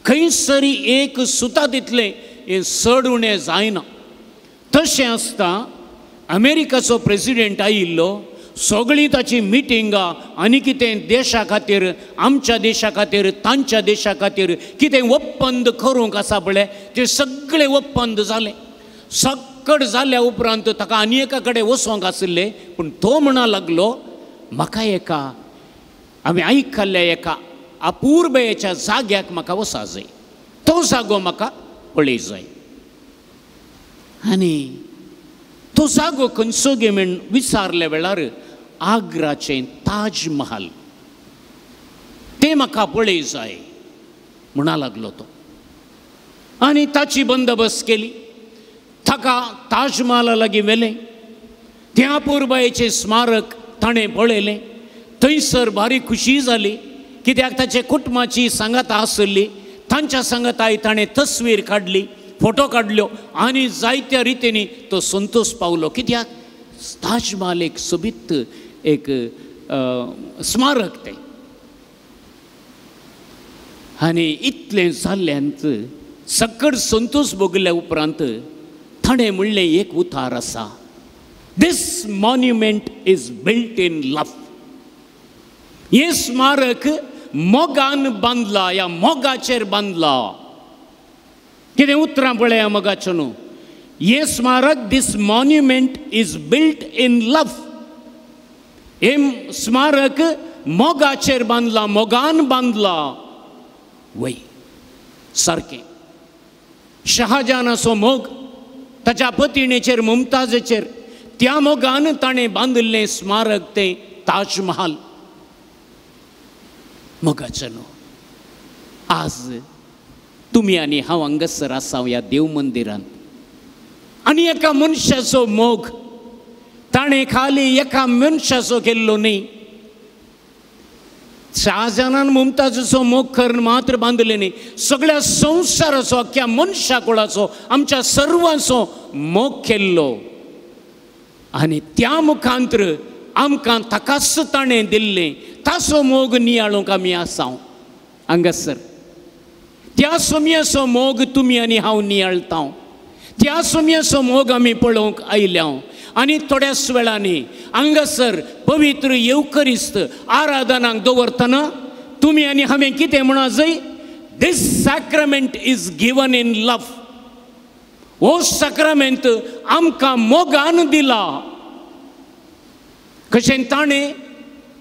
खंयसरी एक सुता तितलें हें चड उणें जायना. तशें आसता अमेरिकाचो प्रेसिडेंट आयिल्लो, सगळीं ताची मिटिंगां आनी कितें देशा खातीर, आमच्या देशा खातीर, तांच्या देशा खातीर कितें ಒಪ್ಪಂದ करूंक आसा पळय ते सगळे ಒಪ್ಪಂದ जाले. सक्कड जाल्या उपरांत ताका आनी एका कडेन वचोंक आशिल्लें, पूण तो म्हणा लागलो म्हाका एका आमी आयकल्ल्या एका अपुरबायेच्या जाग्याक म्हाका वचा जाय, तो जागो म्हाका पळय जाय. आनी तो जागो खंयचो गे म्हण विचारल्या वेळार आग्राचें ताज महाल तें म्हाका पळय जाय म्हणा लागलो तो. आनी ताची बंदोबस्त केली, ताका ताज महाला लागीं व्हेलें, त्या अपुरबायेचें स्मारक ताणें पळयलें. थंयसर भारी खुशी जाली कित्याक ताचे कुटुंबाची सांगाता आसली, तांच्या सांगाताय ताणें तस्वीर काडली, फोटो काडल्यो आनी जायत्या रितींनी तो संतोश पावलो कित्याक ताज महाल एक सोबीत एक स्मारक तें. आनी इतलें जाल्ल्यान सकट संतोश भोगल्या उपरांत ताणें म्हणलें एक उतार आसा, this monument is built in love. हें स्मारक मोगान बांदला, ह्या मोगाचेर बांदला. कितें उतरां पळया मोगाचें न्हू, हें स्मारक this monument is built in love. हें स्मारक मोगाचेर बांदला, मोगान बांदला. वय सारकें शहाजहानाचो मोग ताच्या पतिणेचेर, मुमताजेचेर, त्या मोगान ताणें बांदिल्लें स्मारक तें ताज महाल. मोगाचें न्हू आज तुमी आनी हांव हांगासर आसा ह्या देव मंदिरांत आनी एका मनशाचो मोग ताणें खाली एका मनशाचो केल्लो न्ही. शाहजहानान मुमताजाचो मोग करून मात्र बांदले न्ही, सगळ्या संवसाराचो, अख्ख्या मनशा कुळाचो, आमच्या सर्वांचो मोग केल्लो. आनी त्या मुखांतर आमकां ताकाच ताणें दिल्लें ताचो मोग नियाळूंक आमी आसा हांगासर. त्या सोम्याचो मोग तुमी आनी हांव नियाळता, त्या सोम्याचो मोग आमी पळोवंक आयल्या. आनी थोड्याच वेळांनी हांगासर पवित्र येवकरिस्त आराधनाक दवरतना तुमी आनी हांवें कितें म्हणा जाय, this sacrament is given in love. हो साक्रामेंत आमकां मोगान दिला. कशें ताणें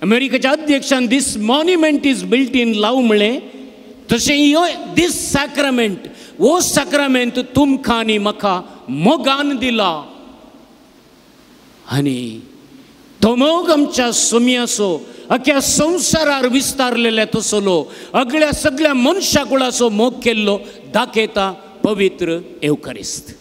अमेरिकेच्या अध्यक्षान this monument is built in love म्हणलें, तशें ह्यो दीस साक्रामेंट, हो साक्रामेंत तुमकां आनी म्हाका मोगान दिला. आनी तो मोग आमच्या सोम्याचो अख्या संवसारार विस्तारलेले तसलो अगल्या सगळ्या मनशा कुळाचो मोग केल्लो दाखयता पवित्र येवकरिस्त.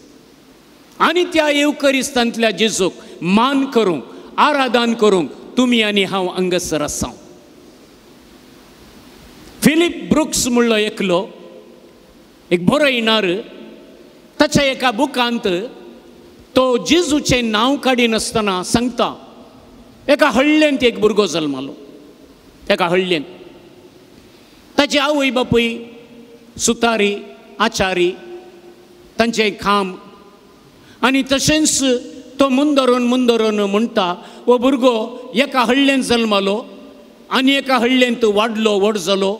आनी त्या येवकरिस्तांतल्या जेजूक मान करूंक आराधन करूंक तुमी आनी हांव हांगासर आसा. फिलीप ब्रुक्स म्हणलो एकलो एक बरयणार, ताच्या एका बुकांत तो जेजूचें नांव काडिनासतना सांगता, एका हळ्ळेंत एक भुरगो जल्मालो, एका हळ्ळेंत ताची आवय बापूय सुतारी आचारी तांचें काम, आनी तशेंच तो मुंदरून मुंदरून म्हणटा हो भुरगो एका हळ्ळेंत जल्मालो आनी एका हळ्ळेंत वाडलो, व्हड जालो,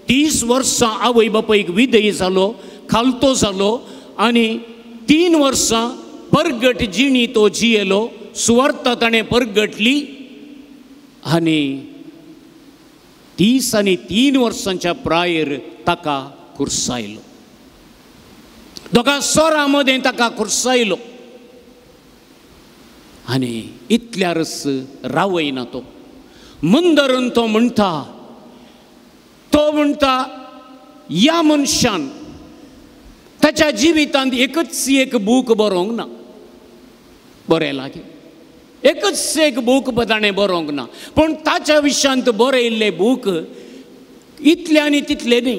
30 वर्सां आवय बापायक विधयी जालो, खालतो जालो आनी 3 वर्सां परगट जिणी तो जियेलो, सुवार्ता ताणें परगटली आनी 30 आनी 3 वर्सांच्या प्रायेर ताका कुर्सायलो, दोगा सोरां मदें ताका कुर्सायलो आनी इतल्यारच रावयना तो मुंदरून तो म्हणटा, तो म्हणटा ह्या मनशान ताच्या जिवितांत एकच एक बूक बरोवंक ना, बरें लागीं एकच एक बूक ताणें बरोवंक ना, पूण ताच्या विशयांत बरयल्ले बूक इतले आनी तितले न्ही,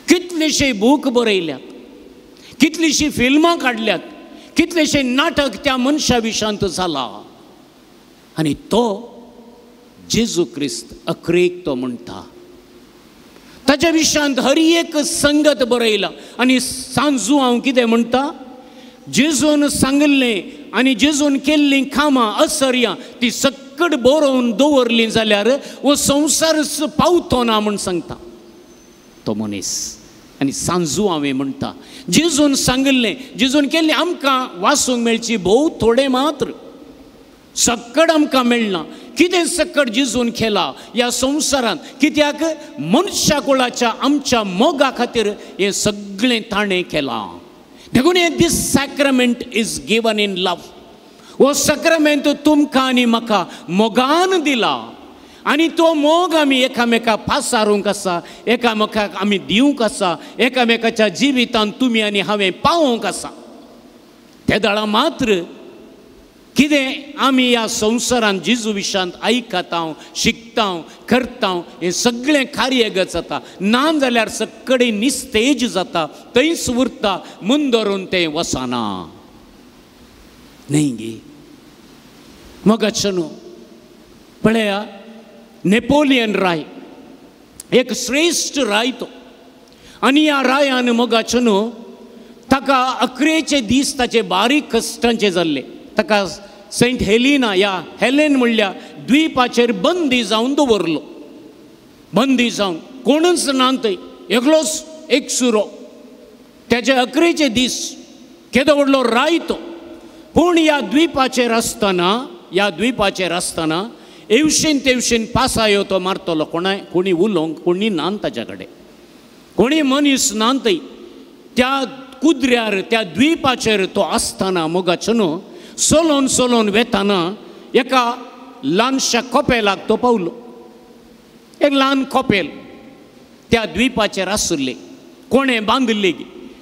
कितलेशे बूक बरयल्यात, कितलीशीं फिल्मां काडल्यात, कितलेशे नाटक त्या मनशा विशयांत जाला. आनी तो जेजू क्रिस्त अखरेक तो म्हणटा ताच्या विशयांत हर एक संगत बरयला. आनी सांजू हांव कितें म्हणटा, जेजून सांगिल्लें आनी जेजून केल्लीं कामां असर्यां ती सक्कड बरोवन दवरलीं जाल्यार हो संवसारच पावतो ना म्हूण सांगता तो मनीस. आनी सांजू हांवें म्हणटा जेजून सांगिल्लें जेजून केल्लें आमकां वाचूंक मेळची भोव थोडें मात्र, सक्कड आमकां मेळना. कितें सक्कड जेजून केला ह्या संवसारांत, कित्याक मनशा कुळाच्या आमच्या मोगा खातीर हें सगळें ताणें केलां. देखून हें this sacrament is given in love. हो सॅक्रामेंट तुमकां आनी म्हाका मोगान दिला आनी तो मोग आमी एकामेका पासारूंक आसा, एकामेकाक आमी दिवंक आसा, एकामेकाच्या जिवितांत तुमी आनी हांवें पावोवंक आसा. ते दळा मात्र कितें आमी ह्या संवसारांत जेजू विशयांत आयकता, शिकता, करता, हें सगळें कार्यगत जाता. ना जाल्यार सगळे निस्तेज जाता, थंयच उरता, मुंदरून तें वचना न्ही गे. मोगाचें न्हू पळया, नेपोलियन राय एक श्रेश्ठ राय तो, आनी ह्या रायान मोगाचें न्हू ताका अकरेचे दीस ताचे बारीक कश्टांचे जाल्ले. ताका सेंट हेलिना ह्या हेलेन म्हणल्या द्वीपाचेर बंदी जावन दवरलो, बंदी जावन कोणूच ना थंय, एकलोच एक सुरो. तेजे अकरेचे दीस, केदो व्हडलो राय तो. पूण ह्या द्वीपाचेर आसतना, ह्या द्वीपाचेर आसतना एवशेन तेवशेन पासायो तो मारतलो, कोणाय कोणी उलोवंक कोणी ना ताच्या कडेन, कोणी मनीस ना थंय. त्या कुद्र्यार त्या द्वीपाचेर तो आसतना मोगाचो न्हू चलोवन चलोवन वेताना एका ल्हानशा कोपेलाक तो पावलो. एक ल्हान कोपेल त्या द्वीपाचेर आशिल्लें, कोणें बांदिल्लें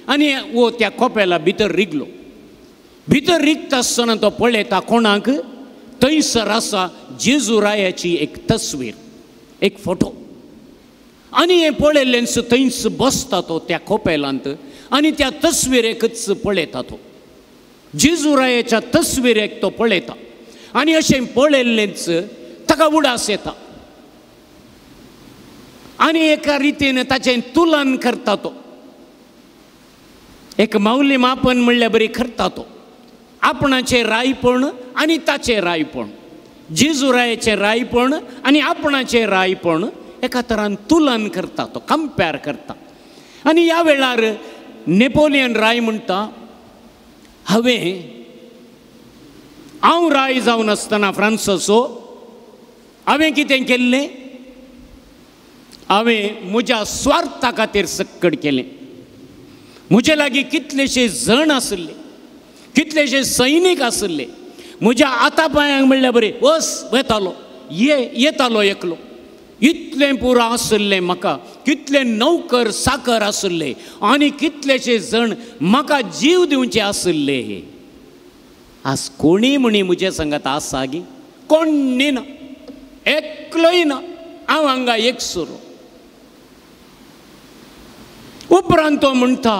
आनी वो त्या कोपेला भितर रिगलो. भितर रिगता आसतना तो पळयता कोणाक, थंयसर आसा जेजू रायाची एक तस्वीर, एक फोटो. आनी हें पळयल्लेंच थंयच बसता तो त्या कोपेलांत आनी त्या तस्वीरेकच पळयता तो, जेजू रायाच्या तस्वीरेक तो पळयता. आनी अशें पळयल्लेंच ताका उडास येता आनी एका रितीन ताचें तुलन करता तो, एक माऊली मापन म्हणल्यार बरी करता तो, आपणाचें रायपण आनी ताचें रायपण, जेजू रायाचें रायपण आनी आपणाचें रायपण एका तरान तुलन करता तो, कंपेर करता. आनी ह्या वेळार नेपोलियन राय म्हणटा, हांवें हांव राय जावन आसतना फ्रांसाचो हांवें कितें केल्लें, हांवें म्हज्या स्वार्था खातीर सक्कड केलें. म्हजे लागीं कितलेशे जण आशिल्ले, कितलेशे सैनीक आशिल्ले, म्हज्या आतां पांयांक म्हणल्यार बरी वस वेतालो ये येतालो एकलो. इतलें पुरो आशिल्लें म्हाका, कितले नौकर साकर आशिल्ले आनी कितलेशे जण म्हाका जीव दिवचे आशिल्ले. आज कोणी म्हणी म्हजे संगात आसा गी? कोण्णी ना, एकलोय ना, हांव हांगा एकसुरो. उपरांत तो म्हणटा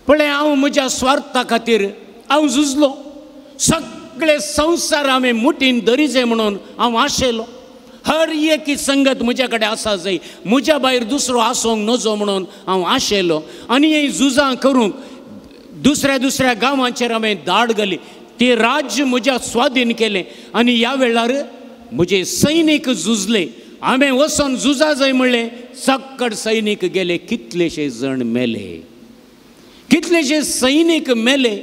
पळय हांव म्हज्या स्वार्था खातीर हांव झुजलो, सगळे संवसार हांवें मुठीन धरिजे म्हणून हांव आशेलो. हर एक संगत म्हज्या कडेन आसा जाय, म्हज्या भायर दुसरो आसूंक नजो म्हणून हांव आशेलो. आनी ही झुजां करूंक दुसऱ्या दुसऱ्या गांवांचेर हांवें धाड घाली, ते राज्य म्हज्या स्वाधीन केलें. आनी ह्या वेळार म्हजे सैनीक झुजले, हांवें वचोन झुजा जाय म्हणलें, सक्कड सैनीक गेले, कितलेशे जण मेले, कितलेशे सैनीक मेले.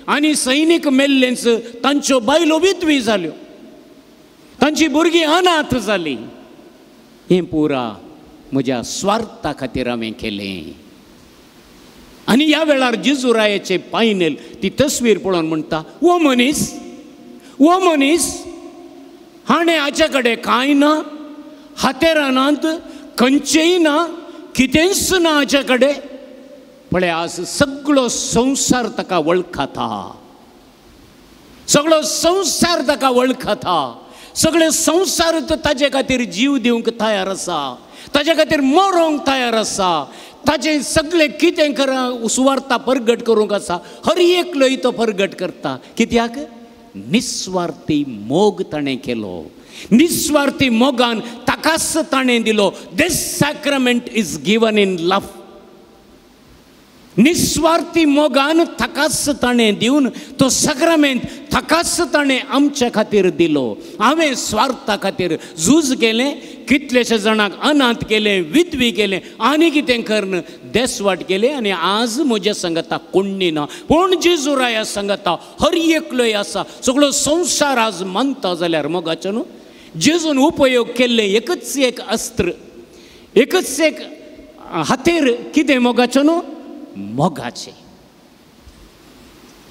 आनी सैनीक मेल्लेंच तांच्यो बायलो विधवी जाल्यो, तांची भुरगीं अनाथ जालीं. हें पुरा म्हज्या स्वार्था खातीर हांवें केलें. आनी ह्या वेळार जेजुरायाचे पायनेल ती तस्वीर पळोवन म्हणटा, ओ मनीस, ओ मनीस, हाणें हाचे कडेन कांय ना, हातेरानांत खंयचेय ना, कितेंच ना हाचे कडेन. पळय आज सगळो संवसार ताका वळखता, सगळो संवसार ताका वळखता, सगळे संवसार ताजे खातीर जीव दिवंक तयार आसा, ताजे खातीर मरोंक तयार आसा, ताजें सगळें कितें कर सुवार्था परगट करूंक आसा, हर एकलोय तो परगट करता. कित्याक? निस्वार्थी मोग ताणें केलो, निस्वार्थी मोगान ताकाच ताणें दिलो. This sacrament is given in love. निस्वार्थी मोगान ताकाच ताणें दिवन तो साक्रामेंत ताकाच ताणें आमच्या खातीर दिलो. हांवें स्वार्था खातीर झूज केलें, कितलेशे जाणांक अनाथ केलें, विधवी केलें आनी कितें करून देसवाट केलें. आनी आज म्हज्या संगता कोण्णी ना, पूण जेजुराया संगता हर एकलोय आसा. सगळो संवसार आज मानता जाल्यार मोगाचो न्हू जेजून उपयोग केल्लें एकच एक अस्त्र, एकच एक हातेर, कितें मोगाचो न्हू? मोगाचे.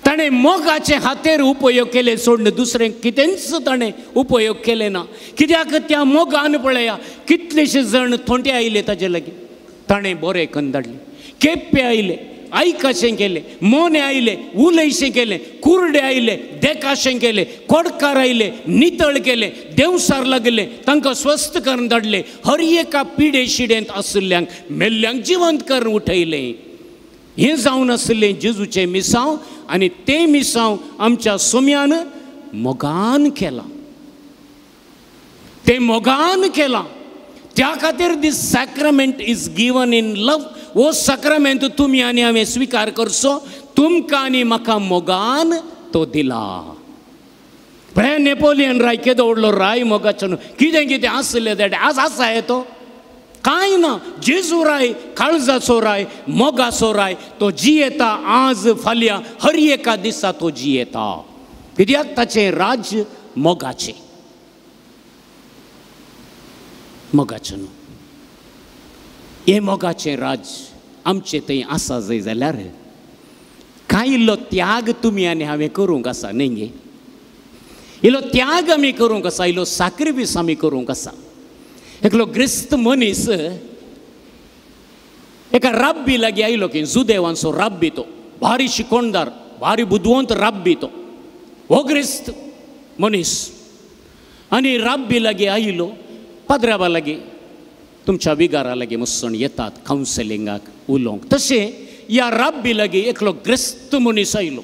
ताणें मोगाचे हातेर उपयोग केले सोडून दुसरें कितेंच ताणें उपयोग केले ना. कित्याक? त्या मोगान पळया कितलेशे जण थोंटे आयले ताजे लागीं, ताणें बरें कन्न धाडले, केप्पे आयले, आयकाशें केलें, मोने आयले, उलयशें केलें, कुरडे आयले, देखाशें केलें, कोडकार आयले, नितळ केलें, देंवसार लागले, तांकां स्वस्थ करून धाडले. हर एका पिडे शिडेंत आशिल्ल्यांक मेल्ल्यांक जिवंत करून उठयलें. हें जावन आशिल्लें जेजूचें मिसांव, आनी तें मिसांव आमच्या सोम्यान मोगान केलां, तें मोगान केलां. त्या खातीर this sacrament is given in love. हो साक्रामेंत तुमी आनी हांवें स्विकार करचो, तुमकां आनी म्हाका मोगान तो दिला. पळय नेपोलियन राय केदो व्हडलो राय मोगाचो न्हू, कितें कितें आसलें तें आज आसा हे तो कांय ना. जेजू राय काळजाचो राय, मोगाचो राय, तो जियेता आज फाल्यां हर एका दिसा तो जियेता. कित्याक? ताचें राज्य मोगाचें, मोगाचें न्हू. हें मोगाचें राज्य आमचें थंय आसा जाय जाल्यार कांय इल्लो त्याग तुमी आनी हांवें करूंक आसा न्ही गे? इल्लो त्याग आमी करूंक आसा, इल्लो साक्रिफीस आमी करूंक आसा. एकलो क्रिस्त मनीस एका राब्बी लागीं आयलो की जुदेवांचो राब्बी तो, भारी शिकोणदार, भारी बुदवंत राब्बी तो, हो क्रिस्त मनीस. आनी राब्बी लागीं आयलो, पाद्राबा लागीं, तुमच्या विगारा लागीं मसण येतात कावन्सिलिंगाक उलोवंक, तशें ह्या राब्बी लागीं एकलो ग्रेस्त मनीस आयलो.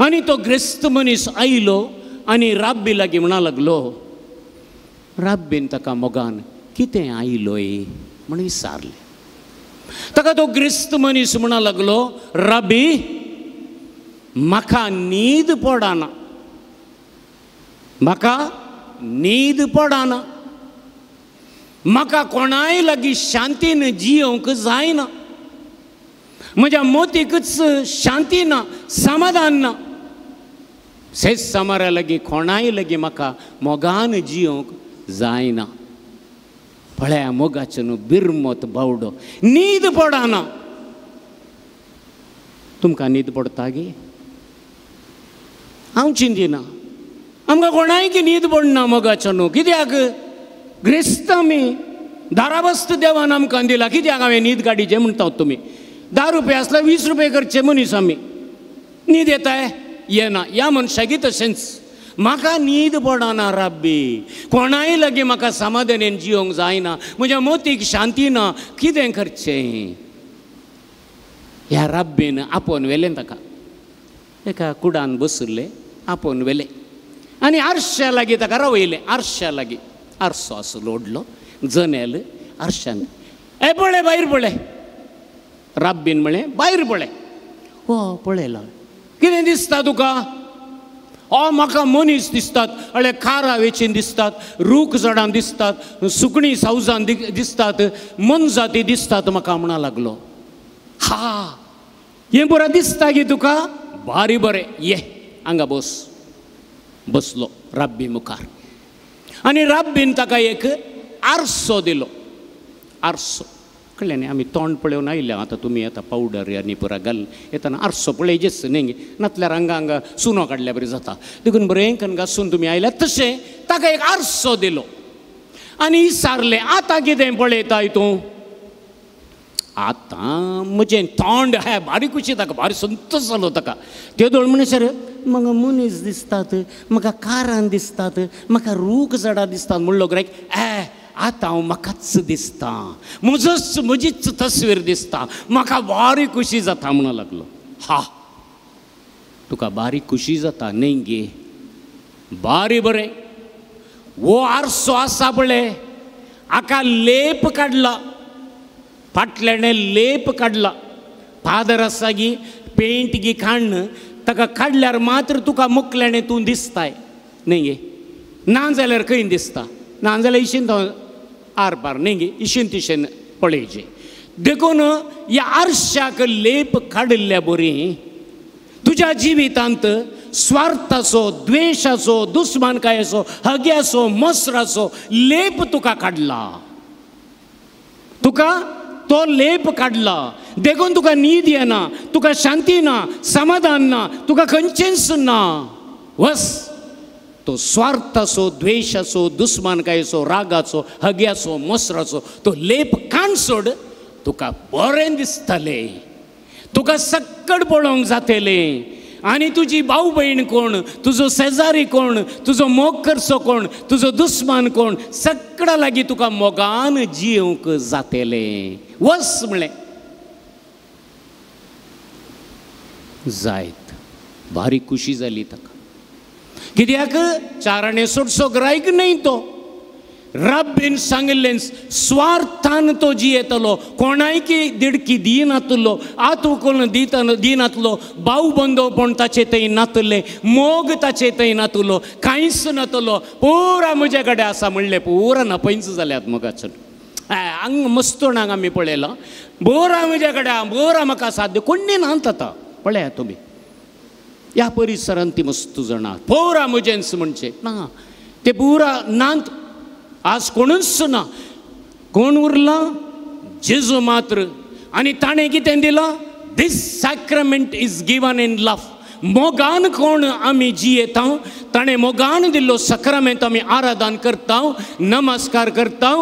आनी तो ग्रेस्त मनीस आयलो आनी राब्बी लागीं म्हणा लागलो, राब्बीन ताका मोगान कितें आयलोय म्हण विचारलें. ताका तो ग्रेस्त मनीस म्हणा लागलो, राब्बी म्हाका न्हीद पडना, म्हाका न्हीद पडना, म्हाका कोणाय लागीं शांतीन जियोवंक जायना, म्हज्या मोतीकच शांती ना, समाधान ना, सेज सामारा लागीं कोणाय लागीं म्हाका मोगान जियोवंक जायना. पळया मोगाचो न्हू बिरमत बावडो, न्हीद पडना. तुमकां न्हीद पडटा गे? हांव चिंतिना. आमकां कोणायकी न्हीद पडना मोगाचो न्हू. कित्याक? ग्रेस्त आमी, दाराबस्त देवान आमकां दिला. कित्याक हांवें न्हीद काडीचें म्हणटा तुमी? 10 रुपया आसल्यार 20 रुपया करचे मनीस आमी. न्हीद येताय? येना. ह्या मनशाकी तशेंच म्हाका न्हीद पडना राब्बी, कोणाय लागीं म्हाका समाधानेन जिवंक जायना, म्हज्या मोतीक शांती ना, कितें करचें? ह्या राब्बीन आपोवन व्हेलें ताका, एका कुडान बशिल्लें, आपोवन व्हेलें आनी आरश्या लागीं ताका रावयलें. आरश्या लागीं आरसो आसलो व्हडलो, जनेल, आरश्यान ए पळय भायर पळय. राब्बीन म्हळें भायर पळय. हो पळयला, कितें दिसता तुका? ओ म्हाका मनीस दिसतात, अळे कारां वेचीन दिसतात, रूख झाडां दिसतात, सुकणीं सावजां दिसतात, मनजाती दिसतात म्हाका म्हणा लागलो. हा हें बरें दिसता गी तुका? बारी बरें, ये हांगा बस. बसलो राब्बी मुखार आनी राब्बीन ताका एक आरसो दिलो. आरसो कळ्ळें न्ही? आमी तोंड पळोवन आयल्या आतां तुमी आतां पावडर आनी पुरा घाल येतना आरसो पळयचेच न्ही, नातल्यार हांगा हांगा सुनो काडल्या बरी जाता. देखून बरें कन्न घासून तुमी आयल्या. तशें ताका एक आरसो दिलो आनी विचारलें आतां कितें पळयताय तूं? आतां म्हजें तोंड हे बारीक खुशी ताका, भारी संतोश जालो ताका. तेदोळ म्हणसर म्हाका मनीस दिसतात, म्हाका कारान दिसतात, म्हाका रूख झाडां दिसतात म्हणलो ग्रायक. ए आतां हांव म्हाकाच दिसता, म्हजोच म्हजीच तस्वीर दिसता, म्हाका बारी खुशी जाता म्हणूं लागलो. हा तुका बारी खुशी जाता न्ही गे? बारी बरें, वो आरसो आसा पळय, हाका लेप काडला, फाटल्याने लेप काडला, फादर आसा गी पेंट गी काडून ताका काडल्यार मात्र तुका मुकल्याने तूं दिसताय न्ही गे? ना जाल्यार खंय दिसता? ना जाल्यार इशीन आर पार न्ही गे, इशीन तिशेन पळयचें. देखून ह्या आरशाक लेप काडिल्ल्या बरी तुज्या जिवितांत स्वार्थाचो, द्वेशाचो, दुस्मानकायेचो, हग्याचो, मसराचो लेप तुका काडला, तुका तो लेप काडला. देखून तुका न्हीद येना, तुका शांती ना, समाधान ना, तुका खंयचेंच ना. वस तो स्वार्थाचो, द्वेशाचो, दुस्मानकायेचो, रागाचो, हग्याचो, मसराचो तो लेप काण सोड, तुका बरें दिसतलें, तुका सक्कड पळोवंक जातलें. आनी तुजी भाव भयण कोण, तुजो शेजारी कोण, तुजो मोग करचो कोण, तुजो दुस्मान कोण, सगळ्या लागीं तुका मोगान जिवंक जातलें. वस म्हणलें जायत. भारी खुशी जाली ताका. कित्याक? चाराणे सोडसो ग्रायक न्ही तो. राब्बीन सांगिल्लें स्वार्थान तो जियेतलो, कोणायकी दिडकी दिनातलो, आत उखलून दिनातलो, भाव बंदवपण ताचे थंय नातलें, मोग ताचे थंय नातलो, कांयच नातलो, पुरा म्हजे कडेन आसा म्हणलें पुरा नपयच जाल्यात मोगाचो. हांगा मस्तोणाक आमी पळयलां, बोरा म्हजे कडेन, बोरा म्हाका साध्य कोण्णी नात आतां पळयात तुमी ह्या परिसरांत ती मस्त जाणां पोरा म्हजेंच म्हणचें ना, ते पुरा नात. आज कोणूच ना, कोण उरला? जेजू मात्र. आनी ताणें कितें दिलां? This sacrament is given in love. मोगान कोण आमी जियेता, ताणें मोगान दिल्लो सक्रमेंत आमी आराधन करता, नमस्कार करता,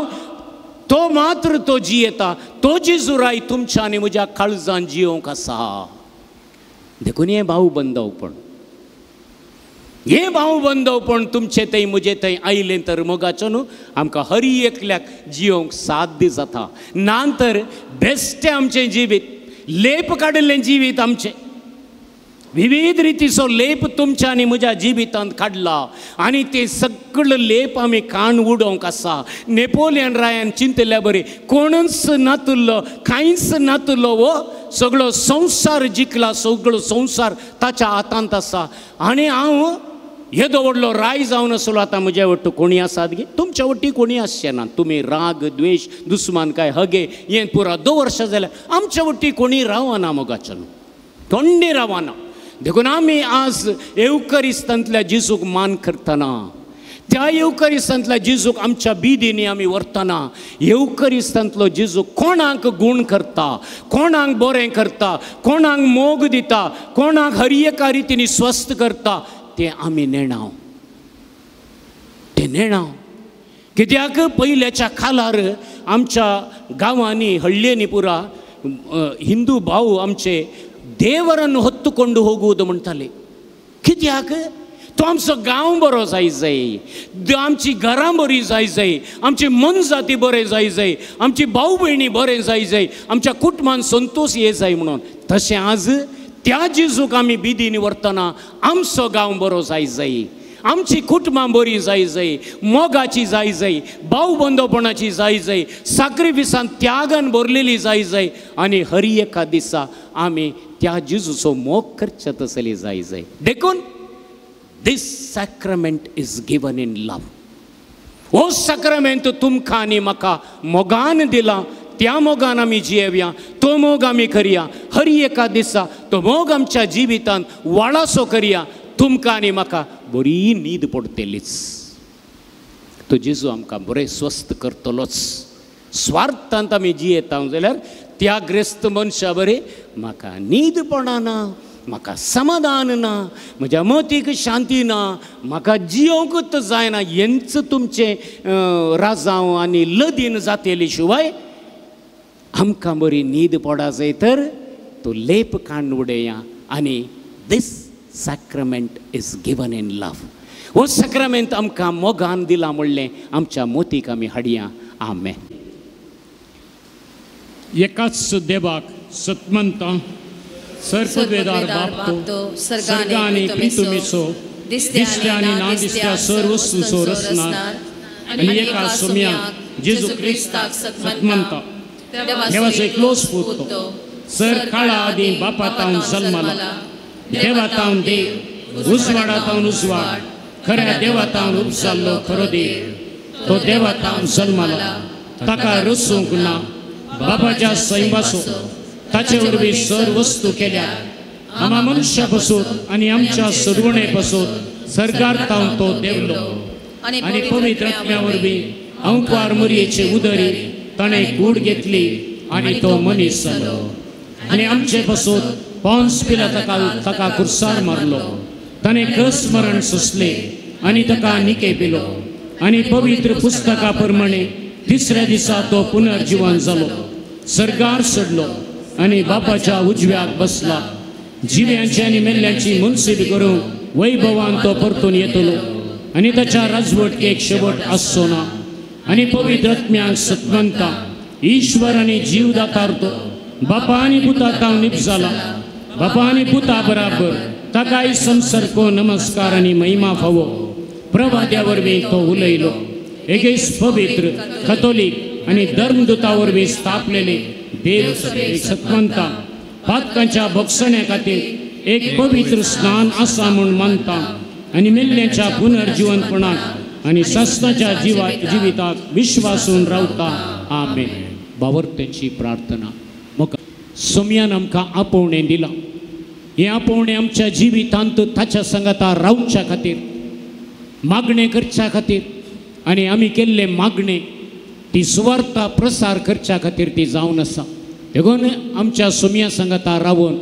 तो मात्र तो जियेता. तो जेजू राय तुमच्या आनी म्हज्या काळजान जियोंक आसा. देखून हें भाव बंदवपण, हें भाव बंदवपण तुमचे थंय म्हजे थंय आयलें तर मोगाचो न्हू आमकां हरी एकल्याक जियोंक साध्य जाता. ना तर बेश्टें आमचें जिवीत, लेप काडिल्लें जिवीत आमचें, विविध रितीचो लेप तुमच्या आनी म्हज्या जिवितांत काडला आनी ते सगळे लेप आमी काण उडोवंक आसा. नेपोलियन रायान चिंतल्या बरी कोणूच नातुल्लो, कांयच नातुल्लो, हो सगळो संवसार जिखला, सगळो संवसार ताच्या हातांत आसा. आनी हांव येदो व्हडलो राय जावन आसलो, आतां म्हज्या वट्टू कोणी आसात गे? तुमच्या वट्टी कोणी आसचे ना. तुमी राग, द्वेश, दुस्मानकाय, हगे हें पुरा 2 वर्सां जाल्यार आमच्या वट्टी कोणी रावना मोगाचो न्हू, कोणी रावना. देखून आमी आज येवकरिस्तांतल्या जेजूक मान करतना, त्या येवकरिस्तांतल्या जेजूक आमच्या बिदींनी आमी व्हरतना, येवकरिस्तांतलो जेजू कोणाक गूण करता, कोणाक बरें करता, कोणाक मोग दिता, कोणाक हर एका रितीन स्वस्थ करता, तें आमी नेणाव, तें नेणाव. कित्याक पयल्याच्या कालार आमच्या गांवांनी हळ्ळ्यांनी पुरा हिंदू भाव आमचे देवरान होत्तुकोंड होगूद म्हणटाले. कित्याक तो आमचो गांव बरो जाय जाय, आमची घरां बरी जाय जाय, आमची मनजाती बरें जाय जाय, आमची भाव भयणी बरें जाय जाय, आमच्या कुटुंबान संतोश ये जाय म्हणून. तशें आज त्या जेजूक आमी बिदीन व्हरतना आमचो गांव बरो जाय जाय, आमची कुटुंबां बरी जाय जाय, मोगाची जाय जाय, भाव बंदोपणाची जाय जाय, साक्रिफिसान त्यागान भरलेली जाय जाय. आनी हर एका दिसा आमी त्या जेजूचो मोग करचे तसली जाय जाय. देखून this sacrament is given in love. हो साक्रामेंत तुमकां आनी म्हाका मोगान दिला, त्या मोगान आमी जियेवया, तो मोग आमी करया. हर एका दिसा तो मोग आमच्या जिवितांत वाळासो करया. तुमकां आनी म्हाका बरी न्हीद पडटलीच. तो जेजू आमकां बरें स्वस्थ करतलोच. स्वार्थांत आमी जियेता जाल्यार त्या ग्रेस्त मनशा बरें म्हाका न्हीद पडना, म्हाका समाधान ना, म्हज्या मतीक शांती ना, म्हाका जियोवंकूच जायना, हेंच तुमचें राजांव आनी लदीन जातेली शिवाय आमकां बरी न्हीद पडा जाय तर तो लेप काडून उडया. आनी this sacrament is given in love. हो साक्रामेंत आमकां मोगान दिला म्हणलें आमच्या मोतीक आमी हाडया. आमेन. एकाच देवाक सतमंता सर्पवेदार बापतो सर्गानी प्रितुमिसो दिसत्या आनी ना दिसत्या सर्व वस्तूंचो रचणार आनी एका सोम्याक जेजू क्रिस्ताक सतमंता देवाचो एकलोच पूत तो सर काळा आदीं बापा तावन जल्मला, देवा तावन देव, उजवाडा तावन उजवाड, खऱ्या देवा तावन उपजाल्लो खरो देव, तो देवा तावन जल्मला, ताका रचूंक ना, बापाच्या सैमाचो ताचे वरवीं सर वस्तू केल्या, आमा मनशा पासून आनी आमच्या सरवणे पासून सरकार तावन तो देवलो आनी पवित्र आत्म्या वरवीं अंकवार मोरयेचे उदरी ताणें कूड घेतली आनी तो मनीस जालो आनी आमचे पासून पॉन्स पिलाता ताका कुर्सार मारलो, ताणें कस मरण सोंसलें आनी ताका निके पिलो आनी पवित्र पुस्तका प्रमाणे तिसऱ्या दिसा तो पुनर्जिवन जालो, सर्गार चडलो आनी बापाच्या उजव्याक बसला. जिव्यांची आनी मेल्ल्यांची मुनसीब करूंक वैभवान तो परतून येतलो आनी ताच्या राजवटकेक शेवट आसचो ना. आनी पवित्र आत्म्याक सतमंता ईश्वर आनी जीवदातार तो बापा आनी पुता तावन निपजाला, बापा आनी पुता बराबर ताकाय संसर्गो नमस्कार आनी महिमा फावो. प्रवाद्या वरवीं तो उलयलो, एकेच पवित्र कथोलीक आनी धर्मदूता वरवीं स्थापलेले देव सतमंता पातकांच्या भोगसण्या खातीर एक पवित्र स्नान आसा म्हूण मानता आनी मेल्ल्याच्या पुनर्जिवनपणाक आनी सासणाच्या जिविताक विश्वासून रावता. आमेन. बावर्त्याची प्रार्थना. म्हाका सोम्यान आमकां आपोवणें दिलां, हें आपोवणें आमच्या जिवितांत ताच्या सांगाता रावच्या खातीर, मागणें करच्या खातीर आनी आमी केल्लें मागणें ती सुवार्ता प्रसार करच्या खातीर ती जावन आसा. देखून आमच्या सोम्या सांगाता रावून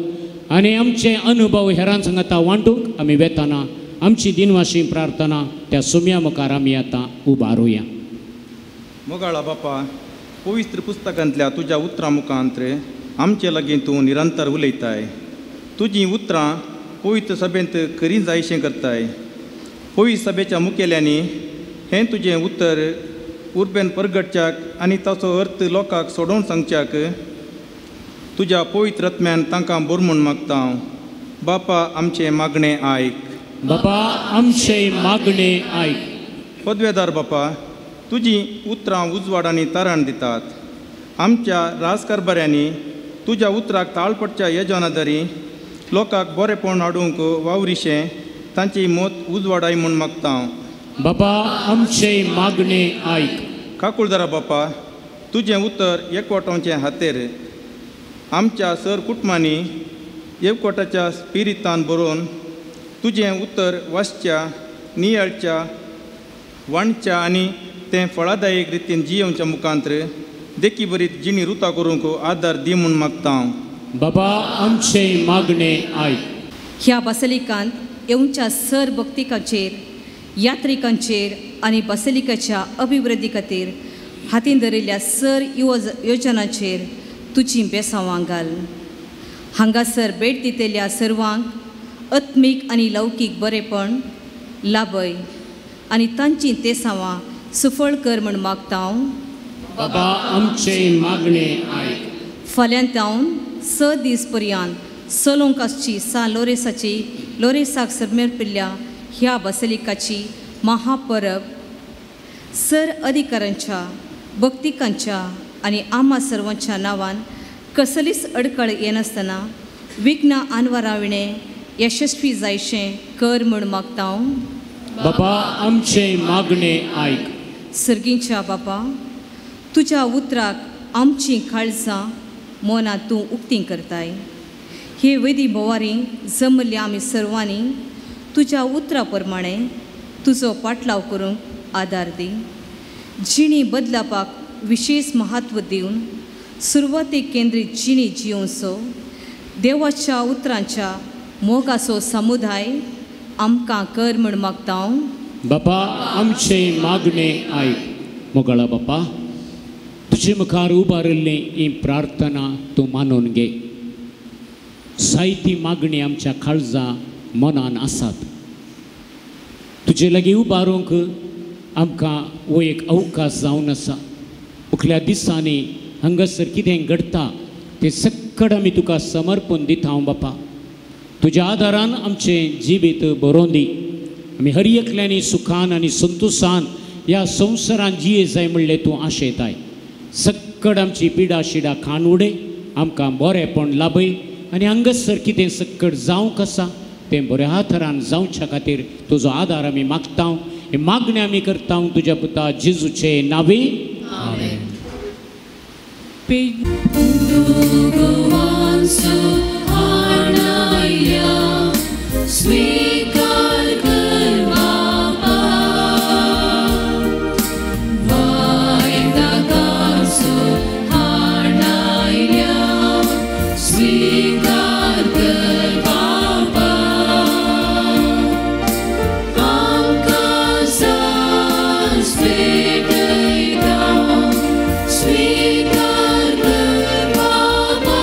आनी आमचे अनुभव हेरां सांगाता वांटूंक आमी वेताना आमची दिनवाशी प्रार्थना त्या सोम्या मुखार आमी आतां उबारुया. मोगाळा बापा, पवित्र पुस्तकांतल्या तुज्या उतरां मुखांत आमचे लागीं तूं निरंतर उलयताय. तुजीं उतरां पवित्र सभेंत खरीं जायशें करताय. पवित्र सभेच्या मुखेल्यांनी हें तुजें उतर उर्बेन परगटच्याक आनी ताचो अर्थ लोकांक सोडोवन सांगच्याक तुज्या पवित्र आत्म्यान तांकां बोर म्हूण मागता हांव. बापा आमचें मागणें आयक. बापा आमचें मागणें आयक. पदवेदार बापा, तुजीं उतरां उजवाड आनी तारण दितात. आमच्या राजकारभाऱ्यांनी तुज्या उतराक ताळ पडच्या येजनादारी लोकांक बरेपण हाडूंक वावरिशें तांची मत उजवाडाय म्हूण मागता हांव. बापा आमचें मागणें आयक. काकुळदारा बापा, तुजें उतर एकवटांचें हातेर आमच्या सर कुटुंबांनी एकवटाच्या स्पिरितान बरोवन तुजें उतर वाचच्या, नियाळच्या, वांटच्या आनी तें फळादायक रितीन जियेवच्या मुखांत्र देखी बरीत जिणी रुता करूंक आदार दी म्हूण मागता हांव. बाबा आमचें मागणें आयक. ह्या बसलिकांत येवच्या सर भक्तिकांचेर यात्रिकांचेर आनी बसलिकाच्या अभिवृद्धी खातीर हातीन धरिल्ल्या सर योजनाचेर तुजी बेसांवां घाल. हांगासर भेट दितल्या सर्वांक आत्मीक आनी लौकीक बरेपण लाभय आनी तांची तेसांवां सुफळ कर म्हूण मागता हांव. बाबा आमचे मागणे आयक. फाल्यां तावन 6 दीस पर्यंत चलोवंक आसची सान लोरेसाची लोरेसाक समर्पिल्ल्या ह्या बसलिकाची महापरब सर अधिकारांच्या भक्तिकांच्या आनी आमा सर्वांच्या नांवान कसलीच अडकळ येनासतना विघ्न आनवराविणे यशस्वी जायशें कर म्हूण मागता हांव. बाबा आमचे मागणे आयक. सर्गींच्या बापा, तुज्या उतराक आमचीं काळजां मनां तूं उक्तीं करताय. हे वेदी भोवारी जमल्ल्या आमी सर्वांनी तुज्या उतरा प्रमाणे तुजो पाटलाव करूंक आदार दी. जिणी बदलापाक विशेष म्हत्व दिवन सुरवातेक केंद्रीत जिणी जियोवचो देवाच्या उतरांच्या मोगाचो समुदाय आमकां कर म्हूण मागता हांव. बापा आमचे मागणे आयक. मोगाळा बापा, तुजे मुखार उबारिल्ली ही प्रार्थना तूं मानून घे. जायती मागणी आमच्या काळजा मनान आसात. तुजे लागीं उबारूंक आमकां हो एक अवकाश जावन आसा. मुखल्या दिसांनी हांगासर कितें घडटा तें सक्कड आमी तुका समर्पण दिता हांव बापा. तुज्या आदारान आमचें जिवीत बरोवन दी. आमी हर एकल्यांनी सुखान आनी संतोशान ह्या संवसारान जिये जाय म्हणलें तूं आशेताय. सक्कड आमची पिडा शिडा खाण उडय, आमकां बरेंपण लाभय आनी हांगासर कितें सक्कड जावंक आसा तें बऱ्या हातरान जावच्या खातीर तुजो आदार आमी मागता. हे मागणें आमी करता तुज्या पुता जेजूचे नांवे. आमेन. स्वीकार कर बापा वायताकासो हाणायल्या स्वीकार कर बापा आमकां सांज भेटयता स्वीकार कर बापा.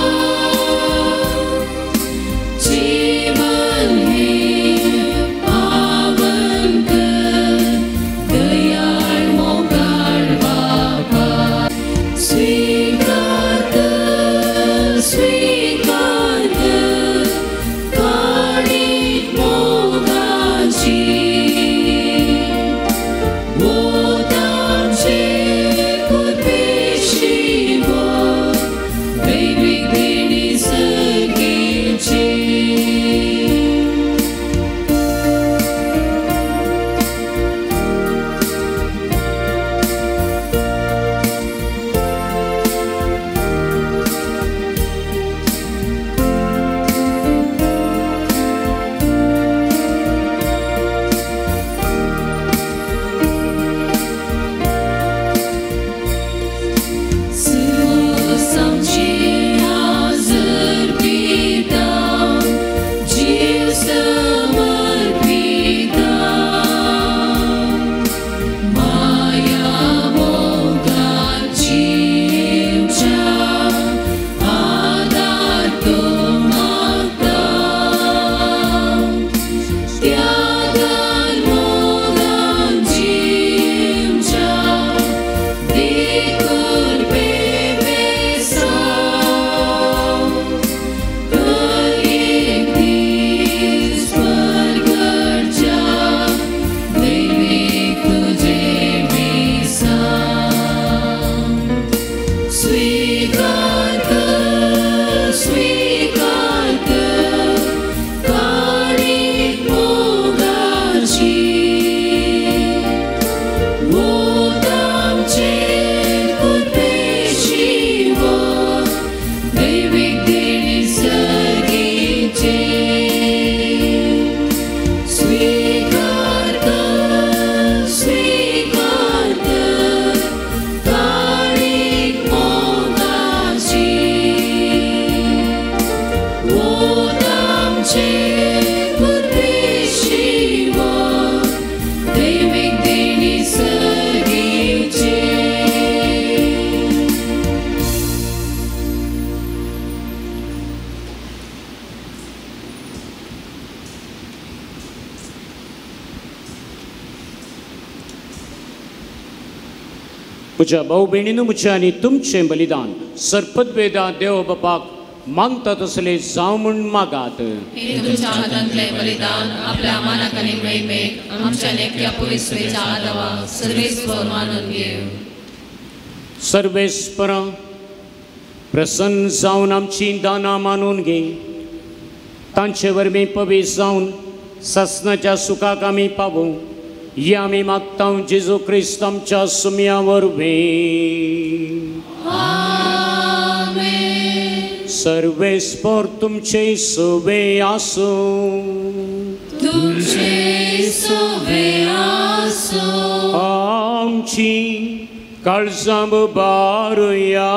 म्हज्या भाव भयणीनू म्हजें आनी तुमचें बलिदान सरपदवेदा देव बापाक मानता तसलें जावं म्हूण मागात. हे तुमच्या हातांतलें बलिदान आपल्या मानाक आनी महिमेक आमच्या नेकट्या पवित्रेच्या आदावा सर्वेस्पर मानून घेव. सर्वेस्पर प्रसन्न जावन आमची दानां मानून घे, तांचे वरवीं पवित्र जावन सासणाच्या सुखाक आमी पावूं ही आमी मागता जेजू क्रिस्त आमच्या सुम्या वरवीं. सर्वेस्पर तुमचे सुवे आसूं. तुमचे सुवे आसूं. आमची काळजां उबारुया.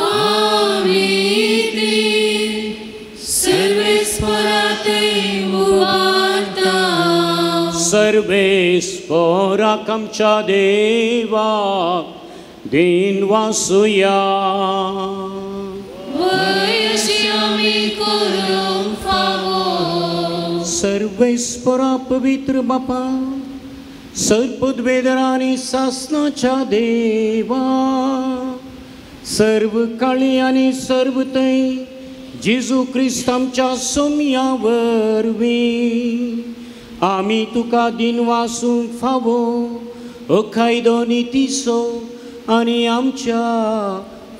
आमी ती सर्वेस्पराते उबारता. सर्वेस्पराक आमच्या देवाक दिन वासुया. वयशी आमी करूंक फावो. सर्वेस्परा पवित्र बापा सर्पद्वेदरा आनी सासणाच्या देवा सर्व काळी आनी सर्व थंय जेजू क्रिस्त आमच्या सोम्या वरवीं आमी तुका दिन वासूंक फावो अखायदो नितीचो आनी आमच्या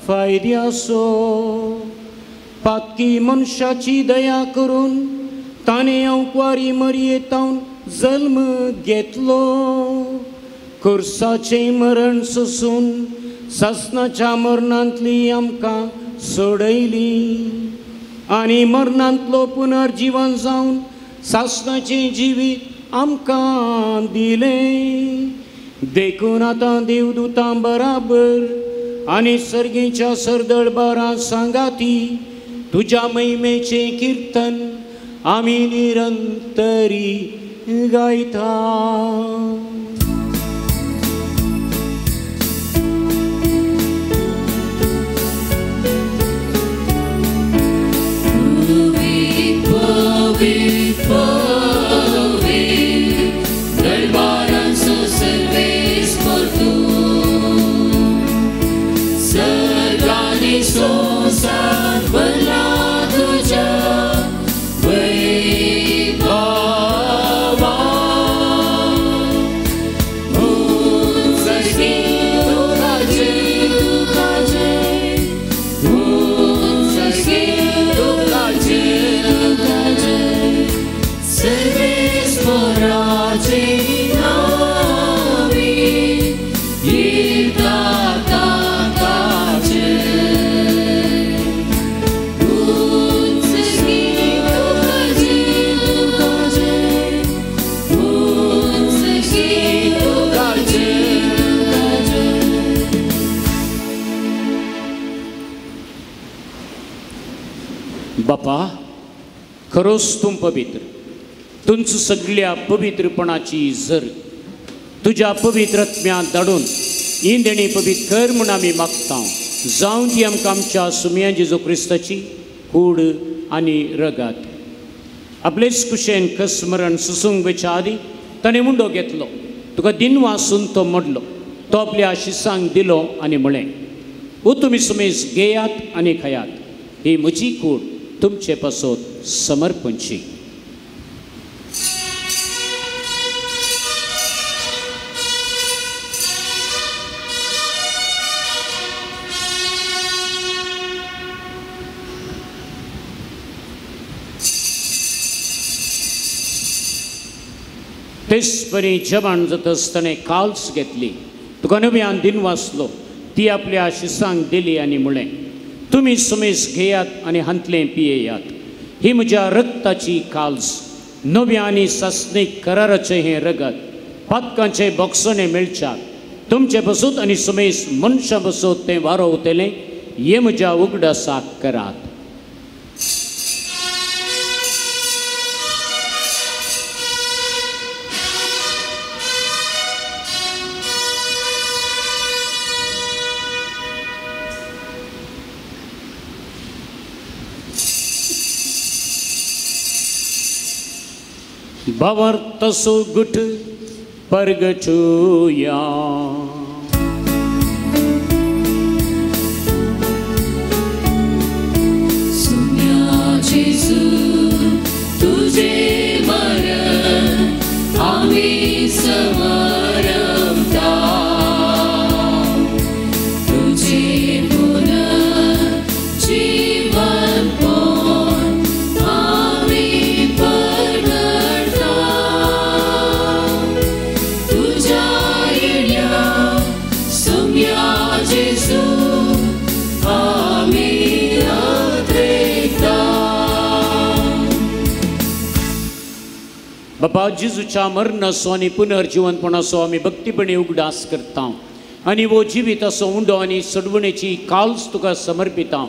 फायद्याचो. पातकी मनशाची दया करून ताणें अंकवारी मरयेतावन जल्म घेतलो, खुर्साचें मरण सोसून सासणाच्या मरणांतली आमकां सोडयली आनी मरणांतलो पुनर्जीवन जावन सासणाचें जिवीत आमकां दिलें. देखून आतां देवदूतां बराबर आनी सर्गीच्या सरदळबारां सांगाती तुज्या महिमेचें किर्तन आमी निरंतरी गायता. बापा खरोच तूं पवित्र, तुमचो सगळ्या पवित्रपणाची जर तुज्या पवित्र आत्म्यांत धाडून ही देणी पवित्र कर म्हूण आमी मागता. जावं ती आमकां आमच्या सुमया जेजू क्रिस्ताची कूड आनी रगात. आपलेच कुशेन कसमरण सुसूंक वेच्या आदी ताणें मुंडो घेतलो, तुका दिनवासून तो मोडलो, तो आपल्या शिसांक दिलो आनी म्हळें, ओ तुमी सुमेस घेयात आनी खायात, ही म्हजी कूड तुमचे पासत समर्पणची. तेच परी जेवण जातच ताणें काल्स घेतली, तुका नव्यान दिन वाचलो, ती आपल्या शिसांक दिली आनी म्हळें, तुमी सुमेस घेयात आनी हांतलें पियेयात, ही म्हज्या रक्ताची काल्स, नव्या आनी सासणीक कराराचें हें रगत पातकांचें बोगसणें मेळच्याक तुमचे बसूत आनी सुमेस मनशां बसूत तें वारोवतलें, हें म्हज्या उगडासाक करात. बावर तसो गुट परगटुया. सुम्या जेजू तुझे मरण आम्ही समरमता, तुझे पुनर्जीवन पण आम्ही परगटता, तुझ्या येण्या सुम्या जेजू आम्ही अत्रेकता. बाबा जेजूच्या मरणाचो आनी पुनर्जिवनपणाचो आमी भक्तीपणी उगडास करता आनी वो जिविताचो उंडो आनी सोडवणेची काल्स तुका समर्पिता.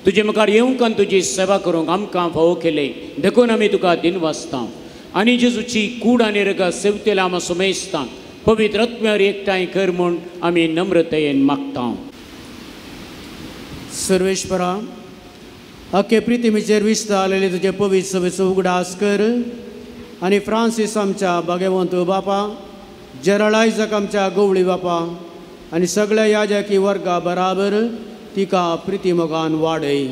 तुजे मुखार येवंक आनी तुजी सेवा करूंक आमकां फावो केले देखून आमी तुका दिनवासता आनी जेजूची कूड आनी रगत सेवतेल्या आमा सुमेस्ता पवित्र आत्म्यार एकठांय कर म्हूण आमी नम्रतेन मागता. सर्वेश्वरा, अख्खे प्रितिमीचेर विस्तारलेले तुजे पवित्र सभेचो उगडास कर आनी फ्रांसीस आमच्या भाग्यवंत बापा, जेराल्ड आयजक आमच्या गवळी बापा आनी सगळ्या याजकी वर्गा बराबर तिका प्रितीमोगान वाडय.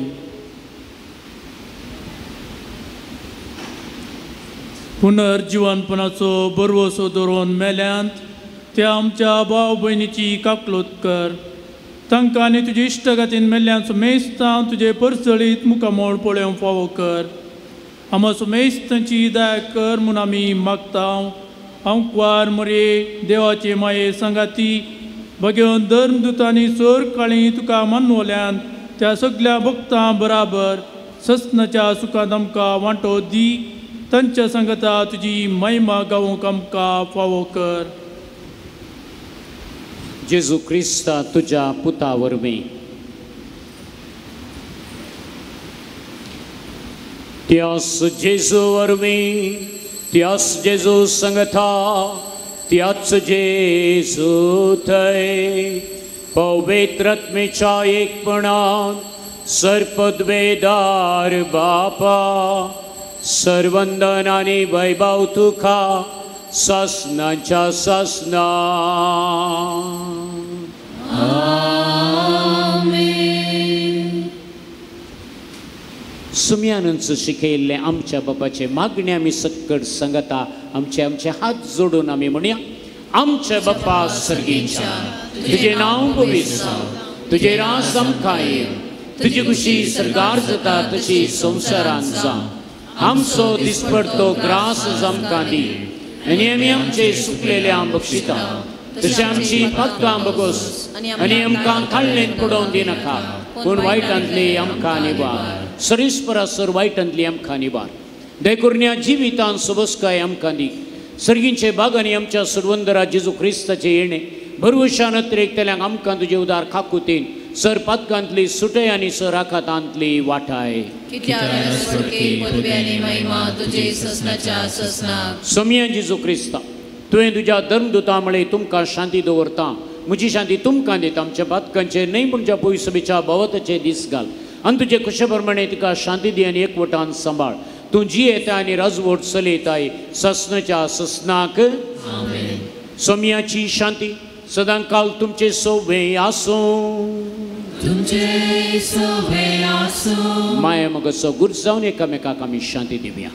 पुनर्जिवनपणाचो बरवसो दवरून मेल्यांत त्या आमच्या भाव भयणीची काकलोत कर. तांकां आनी तुजे इश्टगातीन मेल्ल्यान सुमेस्तां तुजे परजळीत मुखामोळ पळोवंक फावो कर. आमा सुमेस्तांची दया कर म्हूण आमी मागता. आंकवार मोरये देवाचे माये सांगाती भगेवन धर्मदुतांनी सोर काळी तुका मानवल्यान त्या सगल्या भक्तां बराबर ससनाच्या सुखांत आमकां वांटो दी. तांच्या सांगाता तुजी महिमा गावूंक आमकां फावो कर. जेजू क्रिस्ता तुज्या पुता वरवीं त्यास जेजू वरवीं त्यास जेजू संगता त्याच जेजू थंय पवित्र आत्म्याच्या एकपणान सर्पद्वेदार बापा सर्वंदन आनी वैभव तुका सासनाच्या सासना. सुम्यानंच शिकयल्लें आमच्या बापाचे मागणे आमी सक्कड सांगता. आमचे आमचे हात जोडून आमी म्हणया, आमच्या बापा सर्गीच्या, तुजें नांव पवित्र जावं, तुजें राज आमकां येवं, तुजी खुशी सर्गार जाता तशी संवसारांत जावं. आमचो दिसपडतो ग्रास आमकां दी आनी आमी आमचे सुकलेले आम बक्षिता तशें आमची पातकां बगोस आनी आमकां खाल्लेन पडोवन दिनाका, पूण वायटांतली आमकां निवार. सरीस्परासर वायटांतली आमकां निवार. देखून ह्या जिवितान सोबसकाय आमकां दी. सर्गींचे बागांनी आमच्या सुरवंदरा जेजू क्रिस्ताचें येणें भरवशान अत्रेकतल्यांक आमकां तुजे उदार खाकुतीन सर पातकांतली सुटय आनी सर आखातांतली वाटाय. सोमया जेजू क्रिस्ता, तुवें तुज्या धर्मदुता म्हळें तुमकां शांती दवरता, म्हजी शांती तुमकां दिता. आमच्या पातकांचे न्हय पूण ज्या पयसबीच्या भोवताचे दीस घाल आनी तुजे खुशे प्रमाणे तिका शांती दी आनी एकवटान सांबाळ. तूं जियेता आनी राजवट चलयताय ससनाच्या ससनाक. सोमयाची शांती सदां काल तुमचे सोवे आसूं. तुमचे सोवे आसूं. माया मगसो गुर जावन एकामेकाक आमी शांती दिवया.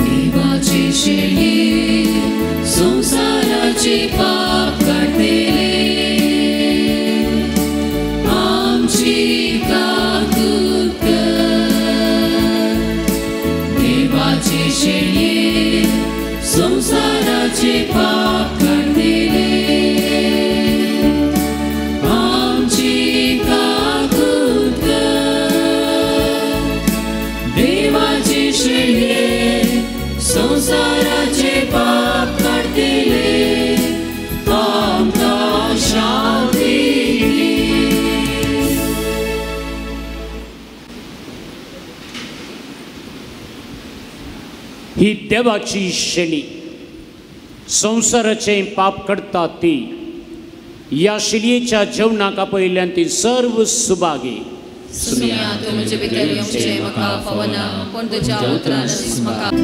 देवाची शेळी संसाराचे पाप काडटले आमची काकूत कर. देवाची शेळी संसाराचे पाप काडटले आमची काकूत कर. देवाची शेळी संसाराचे पाप काडटले आमकां शांती दी. ही देवाची शेळी संसाराचें पाप काडटा ती. ह्या शिलयेच्या जेवणाक आपयल्ल्यान ती सर्व सुभागी. सुम्या तूं म्हजे भितर येवचें म्हाका फावना, पूण तुज्या उतरान म्हाका.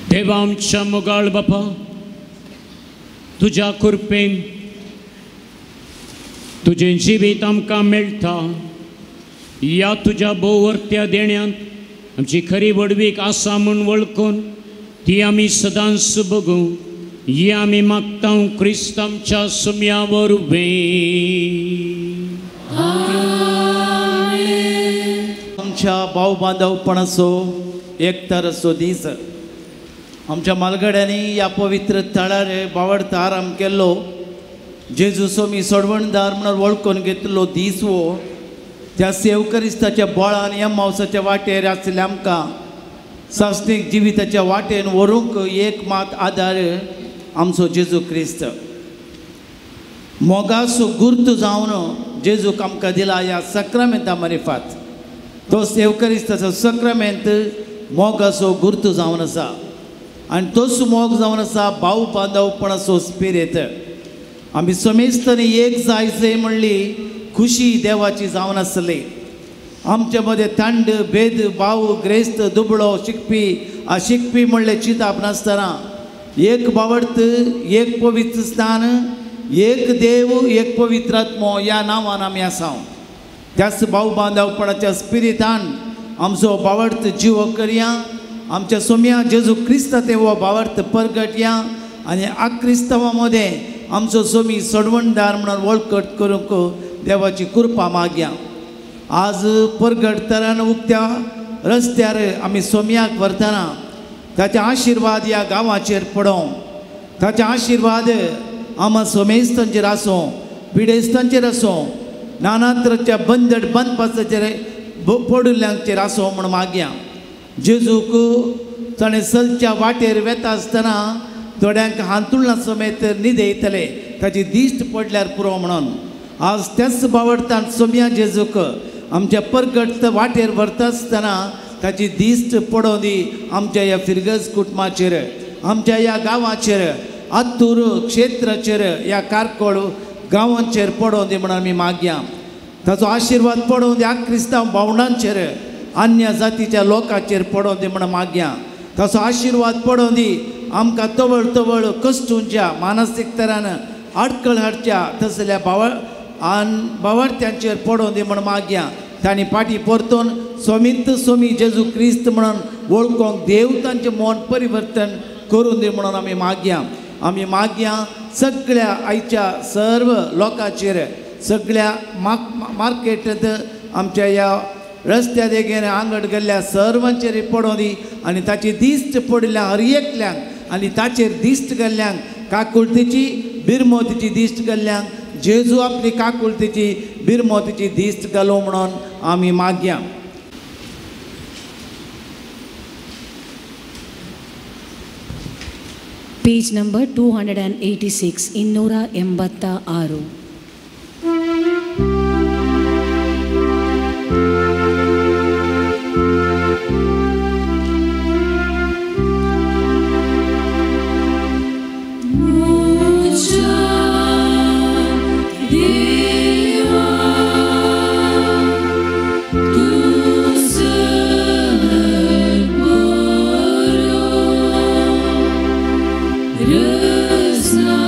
देवा आमच्या मोगाळ बापा, तुज्या कृपेन तुजें जिवीत आमकां मेळटा. ह्या तुज्या भोववर्त्या देण्यांत आमची खरी व्हडवीक आसा म्हूण वळखून ती आमी सदांच बगूं ही आमी मागता क्रिस्त आमच्या सुम्या वरवीं. आमच्या भाव बांधवपणाचो एकताराचो दीस आमच्या मालगड्यांनी ह्या पवित्र थळार बावडता आराम केल्लो जेजू सोमी सोडवणदार म्हणून वळखून घेतिल्लो दीस हो त्या सेवकरिस्ताच्या बळान ह्या मावसाच्या वाटेर आसल्या आमकां सासणीक जिविताच्या वाटेन व्हरूंक एक मात आदार आमचो जेजू क्रिस्त. मोगाचो गुर्त जावन जेजूक आमकां दिला ह्या सक्रामेंता मारिफात. तोच एवकरिस्ताचो सक्रामेंत मोगाचो गुर्तू जावन आसा आनी तोच मोग जावन आसा भाव बांदवपणाचो स्पिरीत. आमी समेस्तांनी एक जायचे म्हणली खुशी देवाची जावन आसली. आमचे मदें तांड भेद भाव ग्रेस्त दुबळो शिकपी आशिकपी म्हणलें चिंताप नासतना एक बावडत एक पवित्र स्थान एक देव एक पवित्र आत्मो ह्या नांवान आमी आसा. त्याच भाव बांदवपणाच्या स्पिरितान आमचो बावडत जिवो करया, आमच्या सोम्या जेजू क्रिस्ता ते हो बावडत परगटया आनी आक्रिस्तांवा मदें आमचो सोमी सोडवणदार म्हणून वळखट करूंक देवाची कृपा मागया. आज परगटतना उक्त्या रस्त्यार आमी सोम्याक व्हरतना ताचे आशिर्वाद ह्या गांवाचेर पडों, ताचे आशिर्वाद आमा सोमेस्तांचेर आसूं, पिडेस्तांचेर आसूं, नाना तरेच्या बंदड बांदपाचेर पडिल्ल्यांचेर आसूं म्हूण मागया. जेजूक ताणें चलच्या वाटेर वेता आसतना थोड्यांक हांतुळणा समेत न्हिदयतले ताची दिश्ट पडल्यार पुरो म्हणून. आज त्याच बावडतान सोम्या जेजूक आमच्या परगट वाटेर व्हरता आसतना ताची दिश्ट पडों दी आमच्या ह्या फिरगज कुटुंबाचेर, आमच्या ह्या गांवाचेर, आत्तूर क्षेत्राचेर, ह्या कारकोळ गांवांचेर पडों दी म्हणून आमी मागया. ताचो आशिर्वाद पडों दी क्रिस्तांव भावंडांचेर, अन्य जातीच्या लोकांचेर पडों दी म्हणून मागया. ताचो आशिर्वाद पडों दी आमकां तवळ तवळ कश्टूंच्या मानसीक तरान आडखळ हाडच्या तसल्या बावडत्यांचेर पडों दी म्हूण मागया. तांणी फाटीं परतून सोमींत सोमी जेजू क्रिस्त म्हणून वळखोंक देव तांचें मन परिवर्तन करून दी म्हणून आमी मागया. आमी मागया सगळ्या आयच्या सर्व लोकांचेर, सगळ्या मार्केटांत आमच्या ह्या रस्त्या देगेन आंगड गेल्ल्या सर्वांचेर पडों दी आनी ताची दिश्ट पडिल्ल्या हर एकल्यांक आनी ताचेर दिश्ट गेल्ल्यांक काकुळतीची बिरमोतीची दिश्ट गेल्ल्यांक जेजू आपली काकुळतीची बिरमोतीची दिश्ट घालो म्हणून आमी मागया. Page number 286, 286. Rızna.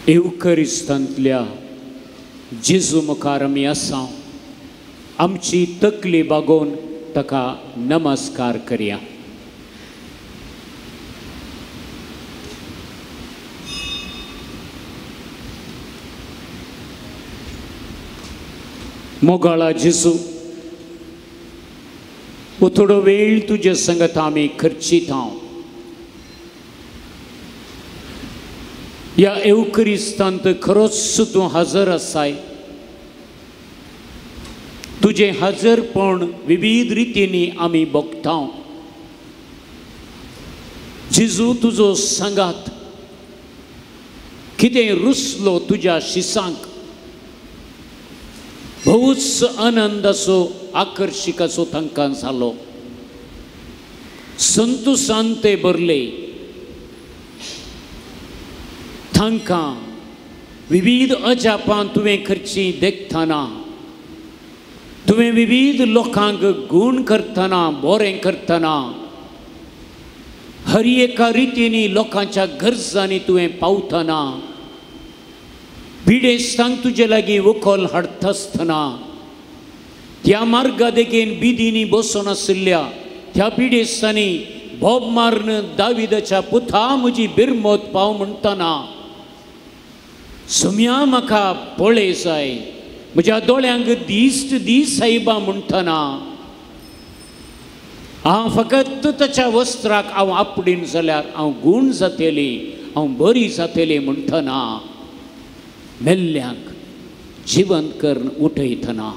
येवकरिस्तांतल्या जेजू मुखार आमी आसा, आमची तकली बागोवन ताका नमस्कार करया. मोगाळा जेजू, थोडो वेळ तुजे संगत आमी खर्चीत हांव. ह्या येवकरिस्तांत खरोच तूं हजर आसाय. तुजें हजरपण विविध रितींनी आमी भोगता. जेजू तुजो सांगात कितें रुसलो तुज्या शिसांक, भोवच आनंदाचो आकर्शिकाचो तांकां जालो. संतोसान ते भरले. तांकां विविध अजापां तुवें करची देखतना, तुवें विविध लोकांक गूण करतना, बरें करतना, हर एका रितींनी लोकांच्या गरजांनी तुवें पावतना, पिडेस्तांक तुजे लागीं वखल हाडटा आसतना, त्या मार्गा देगेन बिदींनी बसून आशिल्ल्या त्या पिडेस्तांनी बोब मारून दाविदाच्या पुता म्हजी बिरमत पाव म्हणटना, सुम्या म्हाका पळय जाय, म्हज्या दोळ्यांक दिश्ट दी सायबा म्हणटना, हांव फकत ताच्या वस्त्राक हांव आपडीन जाल्यार हांव गूण जातली, हांव बरी जातली म्हणटना, मेल्ल्यांक जिवंत करून उठयतना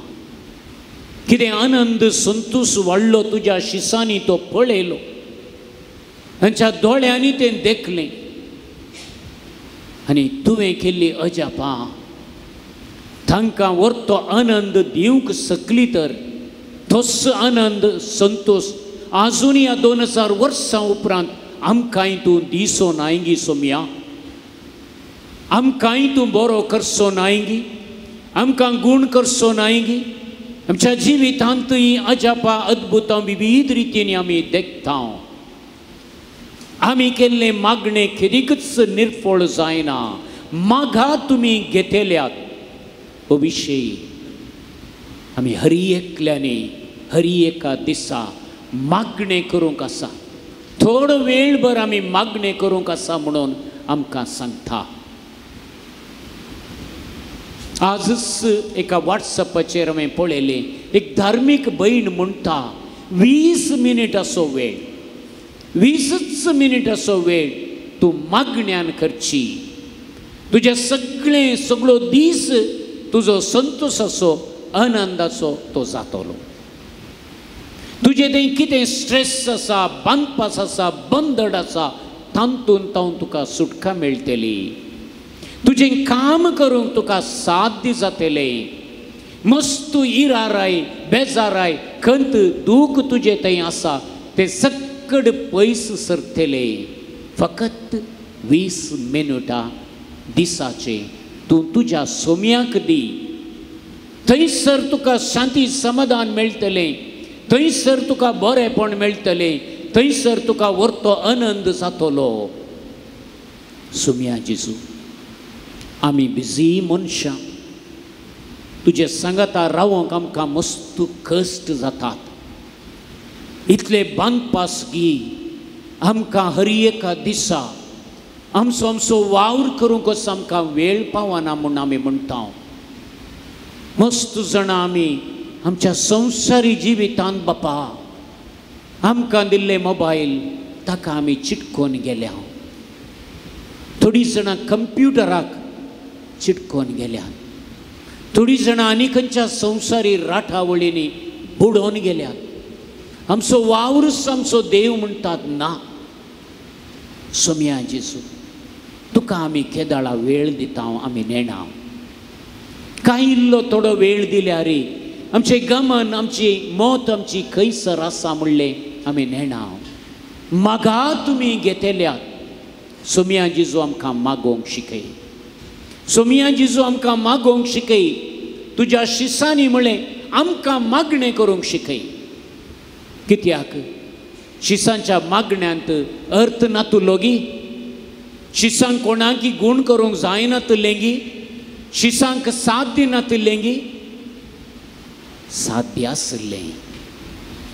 कितें आनंद संतोश वाडलो तुज्या शिसांनी तो पळयलो, तांच्या दोळ्यांनी तें देखलें आनी तुवें केल्ली अजापां तांकां व्हरतो आनंद दिवंक शकली तर तोच आनंद संतोश आजून ह्या 2000 वर्सां उपरांत आमकांय तूं दिसो नायगी सोमया, आमकांय तूं बरो करचो नायगी, आमकां गूण करचो नायगी. आमच्या जिवितांत ही अजापां अद्भुतां विविध रितीन आमी देखता. आमी केल्ले मागणे खेरीकच निर्फळ जायना. मागा तुमी घेतल्यात हो विशय आमी हरी एकल्यांनी हरी एका दिसा मागणें करूंक आसा. थोडो वेळभर आमी मागणें करूंक आसा म्हणून आमकां सांगता. आजच एका वॉट्सएपाचेर हांवें पळयलें, एक धार्मीक भयण म्हणटा 20 मिनटाचो वेळ, 20 मिनटाचो वेळ तूं मागण्यान करची, तुजें सगळें सगळो दीस तुजो संतोशाचो आनंदाचो तो जातलो. तुजें तें कितें स्ट्रेस आसा, बांदपास आसा, बंदड आसा, तातूंत तावन तुका सुटका मेळटली. तुजें काम करूंक तुका साध्य जातलें. मस्त इराराय बेजाराय खंत दूख तुजें थंय आसा तें सक्कड पयस सरतलें. फकत 20 मिनटां दिसाचें तूं तुज्या सोम्याक दी. थंयसर तुका शांती समाधान मेळटलें, थंयसर तुका बरेंपण मेळटलें, थंयसर तुका व्हरतो आनंद जातलो. सोम्या जेजू, आमी बिजी मनशां, तुजे सांगाता रावोंक आमकां मस्त कश्ट जातात. इतले बांदपास गी आमकां हर एका दिसा आमचो आमचो वावर करूंक असो आमकां वेळ पावना म्हूण आमी म्हणटा. मस्त जाणां आमी आमच्या संवसारी जिवितांत बापा आमकां दिल्ले मोबायल ताका आमी चिटकोवन गेल्या. थोडीं जाणां कंप्युटराक चिटकोवन गेल्या, थोडीं जाणां आनी खंयच्या संवसारी राठावळींनी बुडोवन गेल्यात. आमचो वावरूच आमचो देव म्हणटात ना. सोम्या जेजू, तुका आमी केदाळा वेळ दिता आमी नेणा. कांय इल्लो थोडो वेळ दिल्यार आमचें गमन, आमची मत, आमची खंयसर आसा म्हणलें आमी नेणा. मागा तुमी घेतल्यात. सोम्या जेजू आमकां मागोवंक शिकय, सोम्या जेजू आमकां मागोवंक शिकय. तुज्या शिसांनी म्हणलें आमकां मागणें करूंक शिकय. कित्याक शिसांच्या मागण्यांत अर्थ नातुलो गी? शिसांक कोणाकी गूण करूंक जायनातलेंगी, शिसांक साथ दिनातलेंगी, साध्य आसलें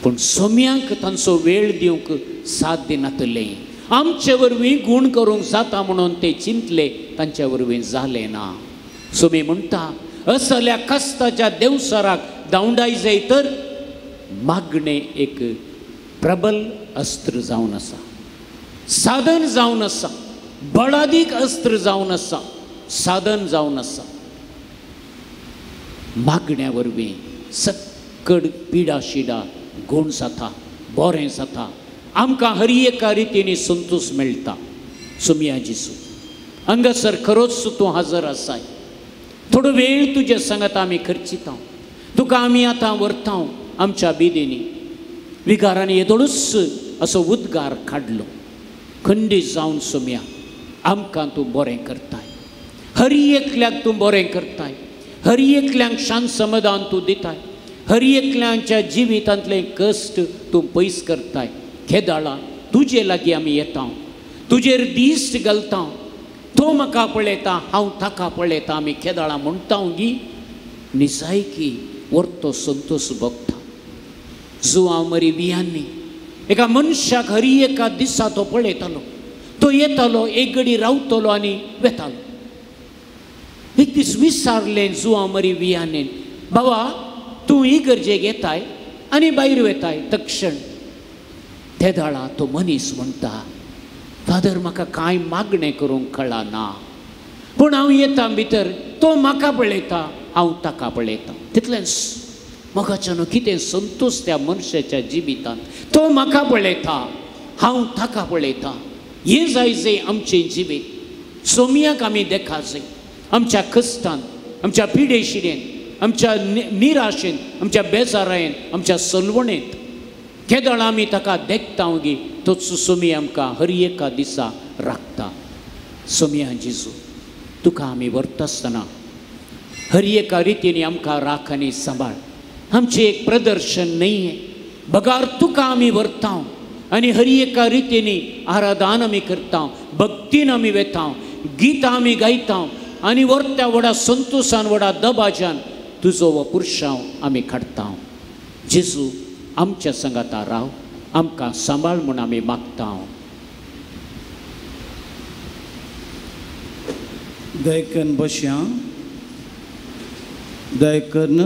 पूण सोम्यांक तांचो वेळ दिवंक साथ दिनातलें. आमचे वरवीं गूण करूंक जाता म्हणून ते चिंतले, तांचे वरवीं जालें ना. सोमी म्हणटा असल्या कश्टाच्या देवसराक धांवडाय जाय तर मागणें एक प्रबल अस्त्र जावन आसा, साधन जावन आसा, बळादीक अस्त्र जावन आसा, साधन जावन आसा. मागण्या वरवीं सक्कड पिडा शिडा गूण जाता, बरें जाता, आमकां हर एका रितीन संतोश मेळटा. सोमया जेजू हांगासर खरोच तूं हजर आसाय. थोडो वेळ तुजे सांगात आमी खर्चिता, तुका आमी आतां व्हरता आमच्या बिदींनी. विगारांनी येदोळूच असो उद्गार काडलो, खंडीत जावन सोमया आमकां तूं बरें करताय, हर एकल्याक तूं बरें करताय, हर एकल्यांक शांत समाधान तूं दिताय, हर एकल्यांच्या जिवितांतलें कश्ट तूं पयस करताय. खेदाळा तुजे लागीं आमी येता, तुजेर दिश्ट घालता, तो म्हाका पळयता, हांव ताका पळयता, आमी खेदाळा म्हणटा गी निजायकी वर्तो संतोश भोगता. जुवांव मरी वियांनी एका मनशाक हरी एका दिसा तो पळयतालो, तो येतालो, एक घडी रावतलो आनी वेतालो. एक दीस विचारलें जुवांव मरी वियानेन, बाबा तूं इगर्जेक येताय आनी भायर वेताय तक्षण. तेदाळा तो मनीस म्हणटा, फादर म्हाका कांय मागणें करूंक कळना, पूण हांव येता भितर, तो म्हाका पळयता, हांव ताका पळयता. तितलेंच म्हाकाच्यान कितें संतोश त्या मनशाच्या जिवितांत, तो म्हाका पळयता, हांव ताका पळयता. हें जाय जाय आमचें जिवीत. सोमयाक आमी देखा जाय आमच्या कश्टान, आमच्या पिडेशिडेन, आमच्या निराशेन, आमच्या बेजारायेन, आमच्या सलवणेंत. केदळ आमी ताका देखता गी तोच सोमी आमकां हर एका दिसा राखता. सोमया जेजू तुका आमी व्हरता आसतना हर एका रितीन आमकां राख आनी सांबाळ. आमचें एक प्रदर्शन न्हय, बगार तुका आमी व्हरता आनी हर एका रितीन आराधन आमी करता, भक्तीन आमी वेता, गितां आमी गायता आनी व्हरता व्हडा संतोशान, व्हडा दबाज्यान तुजो हो पुरशांव आमी काडटा. जेजू आमच्या संगाता राव, आमकां सांबाळ म्हूण आमी मागता. दयकन बशया, दयकन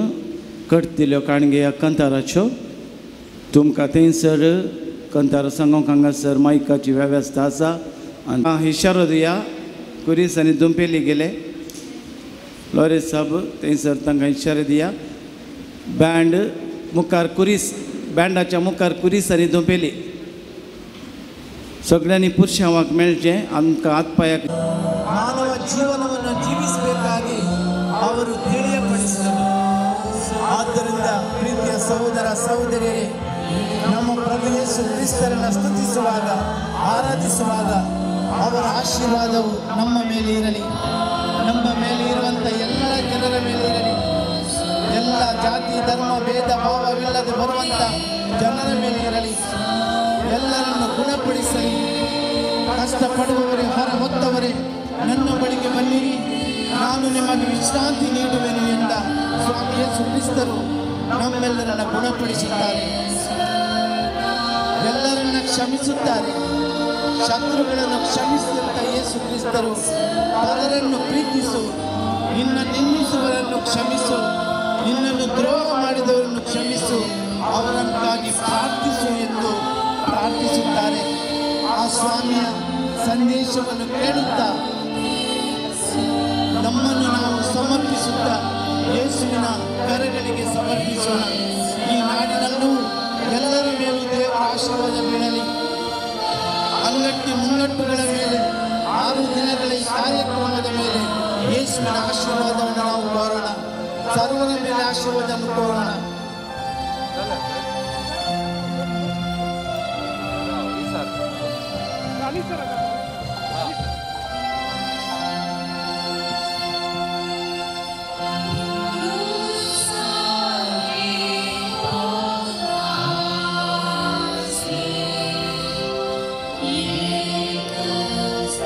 कटतिल्यो काणगे कंताराच्यो. तुमकां थंयसर कंतार सांगूंक हांगासर मायकाची वेवस्था आसा. आनी इशारो दिया कुरीस आनी दुमपेली गेले लॉरेस साहब थंयसर तांकां इशारो दिया. बँड मुखार कुरीस, बँडाच्या मुखार कुरीस आनी दुमपेली. सगळ्यांनी पुरशांवाक मेळचें आमकां हात पांयाक. ಮಾನವ ಜೀವನವನ್ನು ಜೀವಿಸಬೇಕಾಗಿ ಅವರು ತಿಳಿಯಪಡಿಸಿದರು. ಆದ್ದರಿಂದ ಪ್ರೀತಿಯ ಸಹೋದರ ಸಹೋದರಿಯರೇ, ನಮ್ಮ ಪ್ರಭು ಯೇಸು ಕ್ರಿಸ್ತರನ್ನು ಸ್ತುತಿಸುವಾಗ, ಆರಾಧಿಸುವಾಗ ಅವರ ಆಶೀರ್ವಾದವು ನಮ್ಮ ಮೇಲೆ ಇರಲಿ, ನಮ್ಮ ಮೇಲೆ ಇರುವಂಥ ಎಲ್ಲ ಜನರ ಮೇಲೆ ಇರಲಿ, ಎಲ್ಲ ಜಾತಿ ಧರ್ಮ ಭೇದ ಭಾವವಿಲ್ಲದೆ ಬರುವಂಥ ಜನರ ಮೇಲೆ ಇರಲಿ, ಎಲ್ಲರನ್ನು ಗುಣಪಡಿಸಲಿ. ಕಷ್ಟಪಡುವವರೇ, ಹೊರ ಹೊತ್ತವರೇ, ನನ್ನ ಬಳಿಗೆ ಬನ್ನಿರಿ, ನಾನು ನಿಮಗೆ ವಿಶ್ರಾಂತಿ ನೀಡುವೆನು ಎಂದ ಸ್ವಾಮಿ ಯೇಸು ಕ್ರಿಸ್ತರು ನಮ್ಮೆಲ್ಲರನ್ನ ಗುಣಪಡಿಸುತ್ತಾರೆ, ಎಲ್ಲರನ್ನ ಕ್ಷಮಿಸುತ್ತಾರೆ. ಶತ್ರುಗಳನ್ನು ಕ್ಷಮಿಸಿದಂಥ ಯೇಸು ಕ್ರಿಸ್ತರು ಪರರನ್ನು ಪ್ರೀತಿಸು, ನಿನ್ನ ನಿಂದಿಸುವರನ್ನು ಕ್ಷಮಿಸು, ನಿನ್ನನ್ನು ದ್ರೋಹ ಮಾಡಿದವರನ್ನು ಕ್ಷಮಿಸು, ಅವರನ್ನಾಗಿ ಪ್ರಾರ್ಥಿಸು ಎಂದು ಪ್ರಾರ್ಥಿಸುತ್ತಾರೆ. ಆ ಸ್ವಾಮಿಯ ಸಂದೇಶವನ್ನು ಕೇಳುತ್ತಾ ನಮ್ಮನ್ನು ನಾವು ಸಮರ್ಪಿಸುತ್ತಾ ಯೇಸುವಿನ ಕರಗಳಿಗೆ ಸಮರ್ಪಿಸೋಣ. ಈ ನಾಡಿನಲ್ಲೂ ಎಲ್ಲರ ಮೇಲೂ ದೇವರ ಆಶೀರ್ವಾದ ಬೀಳಲಿ. ಅಂಗಟ್ಟಿ ಮುಂಗಟ್ಟುಗಳ ಮೇಲೆ, 6 ದಿನಗಳ ಈ ಕಾರ್ಯಕ್ರಮದ ಮೇಲೆ ಯೇಸುವಿನ ಆಶೀರ್ವಾದವನ್ನು ನಾವು ಕೋರೋಣ. ಸರ್ವರ ಮೇಲೆ ಆಶೀರ್ವಾದವನ್ನು ಕೋರೋಣ. Yes.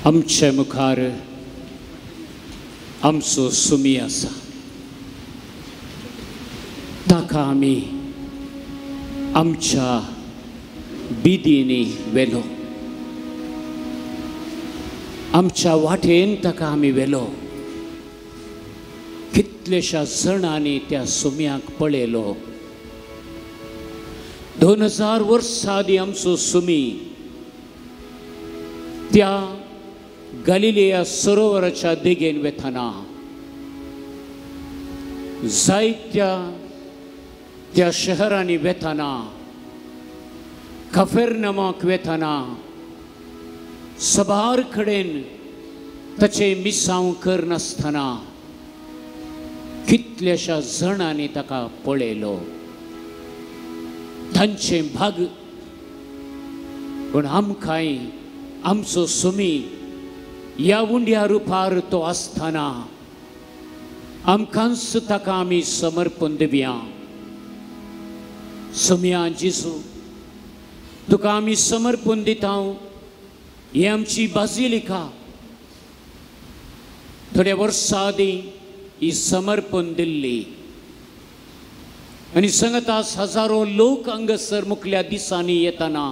आमचे मुखार आमचो सुमी आसा, ताका आमी आमच्या बिदींनी व्हेलो, आमच्या वाटेन ताका आमी व्हेलो. कितलेशा जाणांनी त्या सुम्याक पळयलो. 2000 वर्सां आदीं आमचो सुमी त्या गालिलिया सरोवराच्या देगेन वेतना जायत्या त्या शहरांनी वेतना, कफेरनमाक वेतना, सबार कडेन ताचें मिसांव करनासतना कितल्याशा जाणांनी ताका पळयलो. तांचें भाग पूण आमकांय आमचो सुमी ह्या उंड्या रुपार तो आसतना आमकांच ताका आमी समर्पण दिवया. सुम्या जेजू, तुका आमी समर्पण दिता. ही आमची बाजिलिका थोड्या वर्सां आदीं ही समर्पण दिल्ली आनी संगतास हजारो लोक हांगासर मुखल्या दिसांनी येतना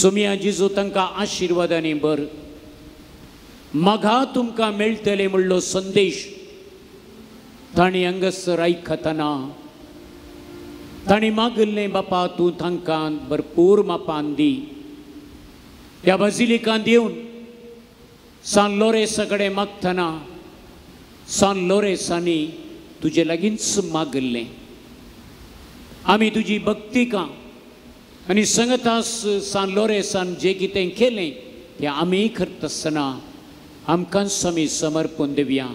सुम्या जेजू तांकां आशिर्वादांनी भर. मागा तुमकां मेळटलें म्हणलो संदेश तांणी हांगासर आयकतना तांणी मागिल्लें, बापा तूं तांकां भरपूर मापान दी. ह्या बाजिलिकांत येवन सान लोरेसा कडेन मागतना सान लोरेसांनी तुजे लागींच मागिल्लें. आमी तुजी भक्तिका आनी संगतास सान लोरेसान जें कितें केलें तें आमी करता आसतना आमकांच आमी समर्पण दिवया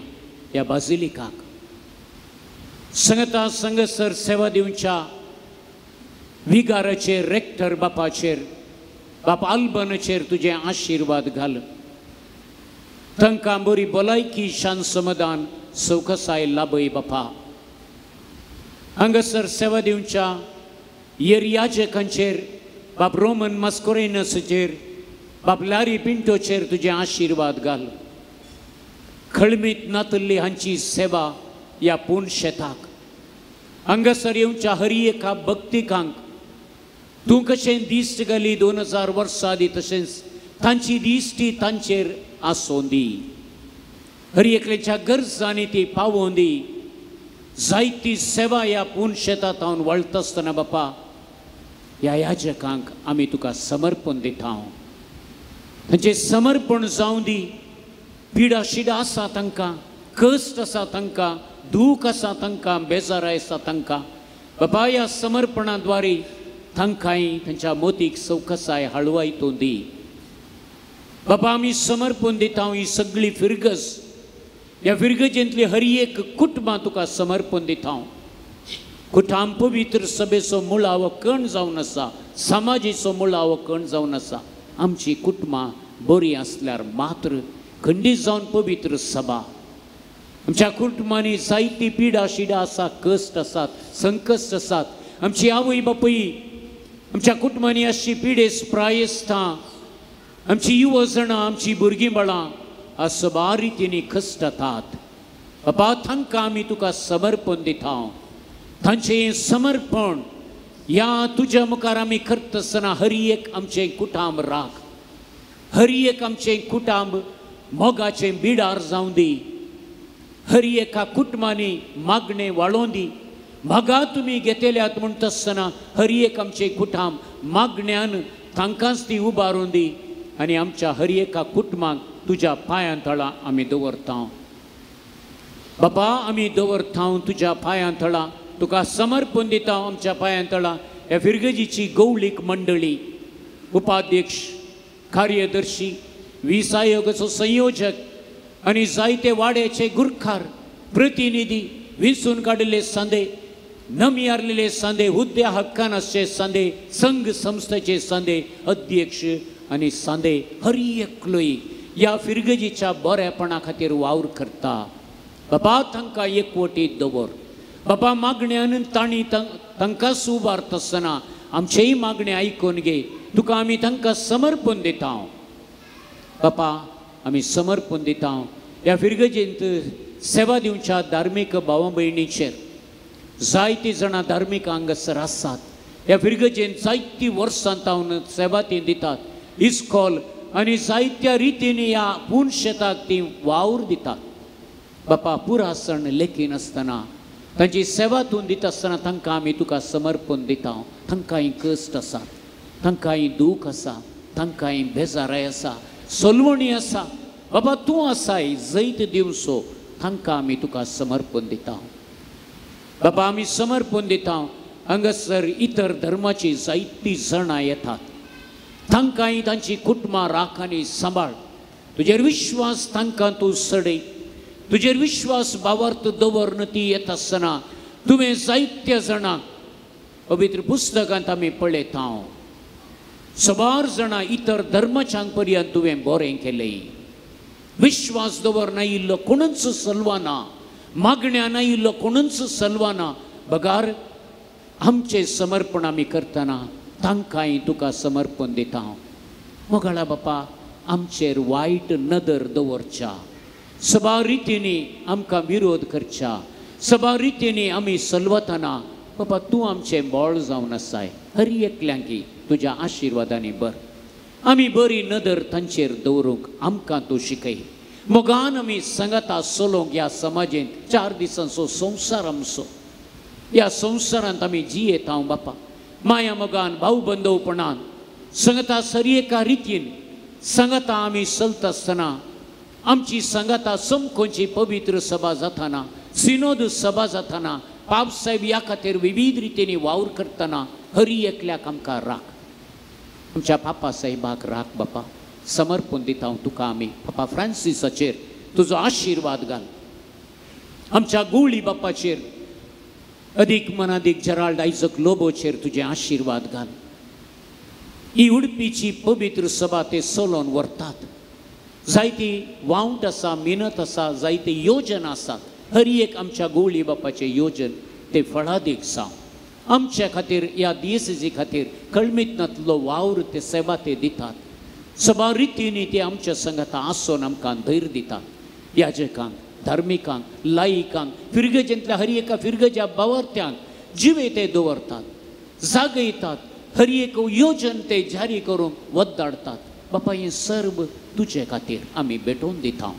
ह्या बाजिलिकाक. संगता संगसर सेवा दिवच्या विगाराचेर, रेक्टर बापाचेर, बाप आल्बनाचेर तुजे आशिर्वाद घाल. तांकां बरी भलायकी, शांत समाधान, सवकसाय लाभय बापा. हांगासर सेवा दिवच्या येरयाजकांचेर, बाप रोमन मास्कोरेनसाचेर, बाप लारी पिंटोचेर तुजे आशिर्वाद घाल. खळमीत नातल्ली हांची सेवा ह्या पूण शेताक हांगासर येवच्या हरी एका भक्तिकांक तूं कशें दिश्ट घाली 2000 वर्सां आदीं, तशेंच तांची दिश्टी तांचेर आसूं दी. हरी एकल्याच्या गरजांनी ती पावों दी. जायती सेवा ह्या पूण शेतात हांव वळटा आसतना बापा ह्या याजकांक आमी तुका समर्पण दिता. तांचें समर्पण जावं दी. पिडा शिडा आसा तांकां, कश्ट आसा तांकां, दूख आसा तांकां, बेजार आसा तांकां. बाबा ह्या समर्पणा द्वारे तांकांय तांच्या मोतीक सवकसाय हळवाय तूं दी. बाबा आमी समर्पण दिता ही सगळी फिरगज, ह्या फिरगजेंतली हर एक कुटुंबां तुका समर्पण दिता. कुटाम पवित्र सभेचो मुळावो कण जावन आसा, समाजेचो मुळावो कण जावन आसा. आमची कुटुंबां बरी आसल्यार मात्र खंडीत जावन पवित्र सभा. आमच्या कुटुंबांनी जायती पिडा शिडा आसा, कश्ट आसात, संकश्ट आसात. आमची आवय बापूय आमच्या कुटुंबांनी अशी पिडेस प्रायस्तां, आमची युवजणां, आमची भुरगीं बाळां सबार रितींनी कश्टतात. बाबा तांकां आमी तुका समर्पण दिता. तांचें समर्पण ह्या तुज्या मुखार आमी करता आसतना हर एक आमचें कुटांब राख, हर एक आमचें कुटांब मोगाचें बिडार जावं दी. हर एका कुटुंबांनी मागणें वाळोवन दी. मागा तुमी घेतल्यात म्हणटा आसतना हर एक आमचें कुटांब मागण्यान तांकांच ती उबारून दी आनी आमच्या हर एका कुटुंबाक तुज्या पांयां तळा आमी दवरता. बाबा आमी दवरता तुज्या पांयां तळा, तुका समर्पण दिता आमच्या पांयां तळा ह्या फिरगजीची गौळीक मंडळी, उपाध्यक्ष, कार्यदर्शी, वीस आयोगाचो संयोजक आनी जायते वाड्याचे गुरखार, प्रतिनिधी, विंचून काडिल्ले सांदे, नमी आरलेले सांदे, हुद्द्या हक्कान आसचे सांदे, संघ संस्थेचे सांदे, अध्यक्ष आनी सांदे हर एकलोय ह्या फिरगजीच्या बरेपणा खातीर वावर करता. बाबा तांकां एकवटीत दवर. बाबा मागण्यान तांणी तांकांच उबारता आसतना आमचेय मागणें आयकून घे. तुका आमी तांकां समर्पण दिता. बापा आमी समर्पण दिता ह्या फिरगजेंत सेवा दिवच्या धार्मीक भावा भयणीचेर. जायतीं जाणां धार्मीक हांगासर आसात. ह्या फिरगजेंत जायतीं वर्सां तावन सेवा ती दितात, इस्कॉल आनी जायत्या रितींनी ह्या पूण शेताक ती वावर दितात. बापा पुरासण लेखिनासतना तांची सेवा तूं दिता आसतना तांकां आमी तुका समर्पण दिता. तांकांय कश्ट आसात, तांकांय दूख आसा, तांकांय बेजाराय आसा, सोलवणी आसा. बाबा तूं आसाय जैत दिवचो, तांकां आमी तुका समर्पण दिता. बाबा आमी समर्पण दिता. हांगासर इतर धर्माची जायतीं जाणां येतात, तांकांय तांची कुटुंबां राख आनी सांबाळ. तुजेर विश्वास तांकां तूं सडय, तुजेर विश्वास बावार्थ दवरन ती येता आसतना तुवें जायत्या जाणांक पवित्र पुस्तकांत आमी पळयता सबार जाणां इतर धर्माच्यांक पर्यंत तुवें बरें केलें. विश्वास दवरना इल्लो कोणूच सलवाना, मागण्या ना इल्लो कोणूच सलवाना. बगार आमचें समर्पण आमी करतना तांकांय तुका समर्पण दिता. मोगाळा बापा आमचेर वायट नदर दवरच्या, सबार रितींनी आमकां विरोध करच्या, सबार रितींनी आमी सलवतना बाबा तूं आमचें बळ जावन आसाय. हर एकल्यांकी तुज्या आशिर्वादांनी बर. आमी बरी नदर तांचेर दवरूंक आमकां तूं शिकय. मोगान आमी सांगाता चलोवंक ह्या समाजेंत 4 दिसांचो संवसार आमचो, ह्या संवसारांत आमी जियेता बापा माया मोगान भावबंदवपणान सांगाता सरी एका रितीन सांगाता आमी चलता आसतना आमची सांगाता समकोनची पवित्र सभा जाताना, सिनोद सभा जाताना, पाप साहेब ह्या खातीर विविध रितींनी वावर करतना हरी एकल्याक आमकां राख. आमच्या पापा साहेबाक राख बापा. समर्पण दिता तुका आमी पापा फ्रांसिसाचेर तुजो आशिर्वाद घाल. आमच्या गुवळी बापाचेर, अदीक मनादीक जेराल्ड आयजक लोबोचेर तुजे आशिर्वाद घाल. ही उडपीची पवित्र सभा ते चलोवन व्हरतात. जायती वावट आसा, मिनत आसा, जायती योजना आसात. हर एक आमच्या गोवळी बापाचें योजन ते फळादीक जावं. आमच्या खातीर ह्या डीएससी खातीर कळमीत नातलो वावर ते सेवा ते दितात. सभा रितींनी ते आमच्या संगाता आसून आमकां धैर्य दितात. याजकांक, धार्मिकांक, लायिकांक, फिरगजेंतल्या हर एका फिरगज्या बावरत्यांक जिवे ते दवरतात, जागयतात. हर एक योजन ते जारी करूंक वद्दाडतात. बापा हें सर्व तुजे खातीर आमी भेटोवन दिता.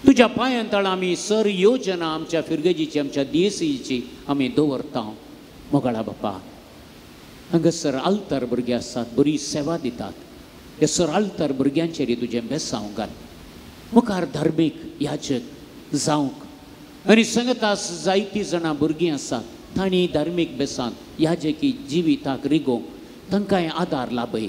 तुज्या पांयां तळा आमी सर योजना आमच्या फिरगजीची, आमच्या डीएससीची आमी दवरता. मोगाळा बापा हांगासर आल्तार भुरगे आसात, बरी सेवा दितात. ह्या सर आल्तार भुरग्यांचेर तुजें बेसांव घाल. मुखार धार्मीक याजक जावंक आनी सांगता जायतीं जाणां भुरगीं आसात तांणी धार्मीक बेसांत याजकी जिविताक रिगोवंक तांकांय आदार लाभय.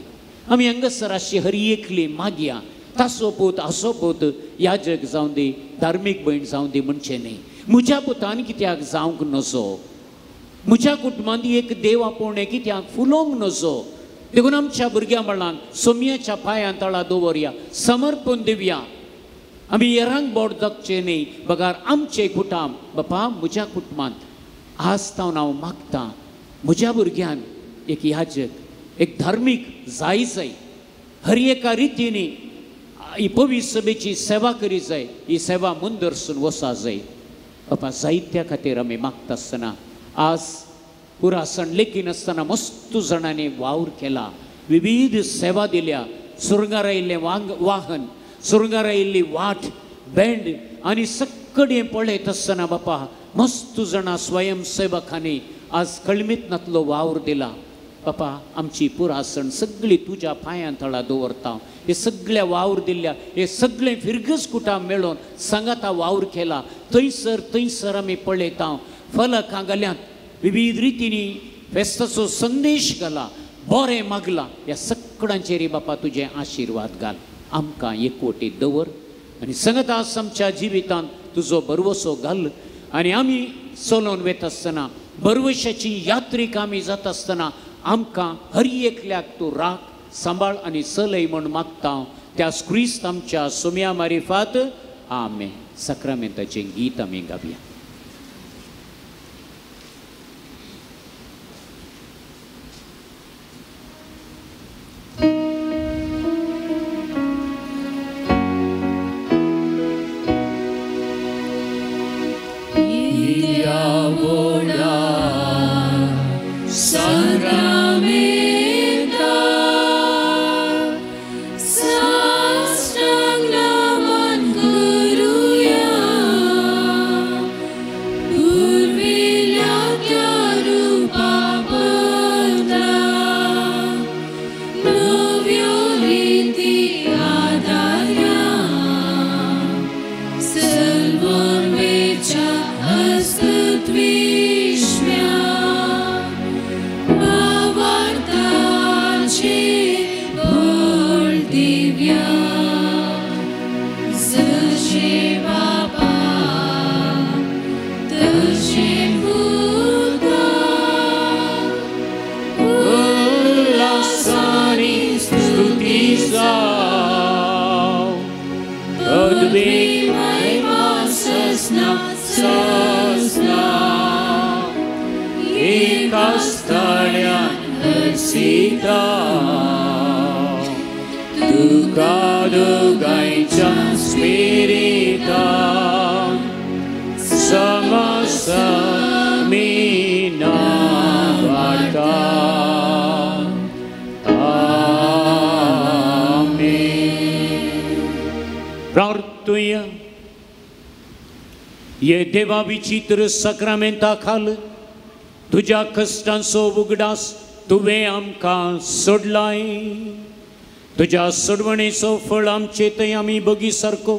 आमी हांगासर आशी हर एकली मागया तासो पूत आसो पूत याजक जावं दी धार्मीक भयण जावं दी म्हणचें न्ही. म्हज्या पुतान कित्याक जावंक नजो, म्हज्या कुटुंबांत एक देव आपोवणें कित्याक फुलोवंक नजो. देखून आमच्या भुरग्यां बाळांक सोमयाच्या पांयां तळा दवरया, समर्पण दिवया. आमी हेरांक बोट दाखचें न्ही बगार आमचें कुटुंब बापा म्हज्या कुटुंबांत आज तावन हांव मागतां म्हज्या भुरग्यान एक याजक एक धार्मीक जाय जाय, हर एका रितीनी ही पवित्र सभेची सेवा करी जाय, ही सेवा मुंदरसून वसा जाय. बापा जायत्या खातीर आमी मागता आसतना आज पुरासण लेखी नासतना मस्त जाणांनी वावर केला, विविध सेवा दिल्या. सुरंगार आयिल्लें वाहन, सुरंगार आयिल्ली वाट, बँड आनी सगळें पळयत आसतना बापा मस्त जाणां स्वयंसेवकांनी आज कळमीत नातलो वावर दिला. बापा आमची पुरासण सगळी तुज्या पांयां तळा दवरता. हे सगळ्या वावर दिल्ल्या हे सगळें फिरगस कुटां मेळोवन सांगाता वावर केला. थंयसर थंयसर आमी पळयता फलकां घाल्यात, विविध रितींनी फेस्ताचो संदेश घाला, बरें मागलां. ह्या सगळ्यांचेर बापा तुजें आशिर्वाद घाल, आमकां एकवटीत दवर आनी सांगाता आमच्या जिवितांत तुजो भरवसो घाल. आनी आमी चलोवन वता आसतना भरवशाची यात्रीक आमी जाता आसतना आमकां हर एकल्याक तूं राख सांबाळ आनी चलय म्हूण मागता त्या क्रिस्त आमच्या सोम्या मारिफात आमेन. साक्रामेंताचें गीत आमी गावया. ये देवा विचित्र साक्रामेंता खाल तुज्या कश्टांचो उगडास तुवें आमकां सोडलाय. तुज्या सोडवणेचो फळ आमचे थंय आमी बगी सारको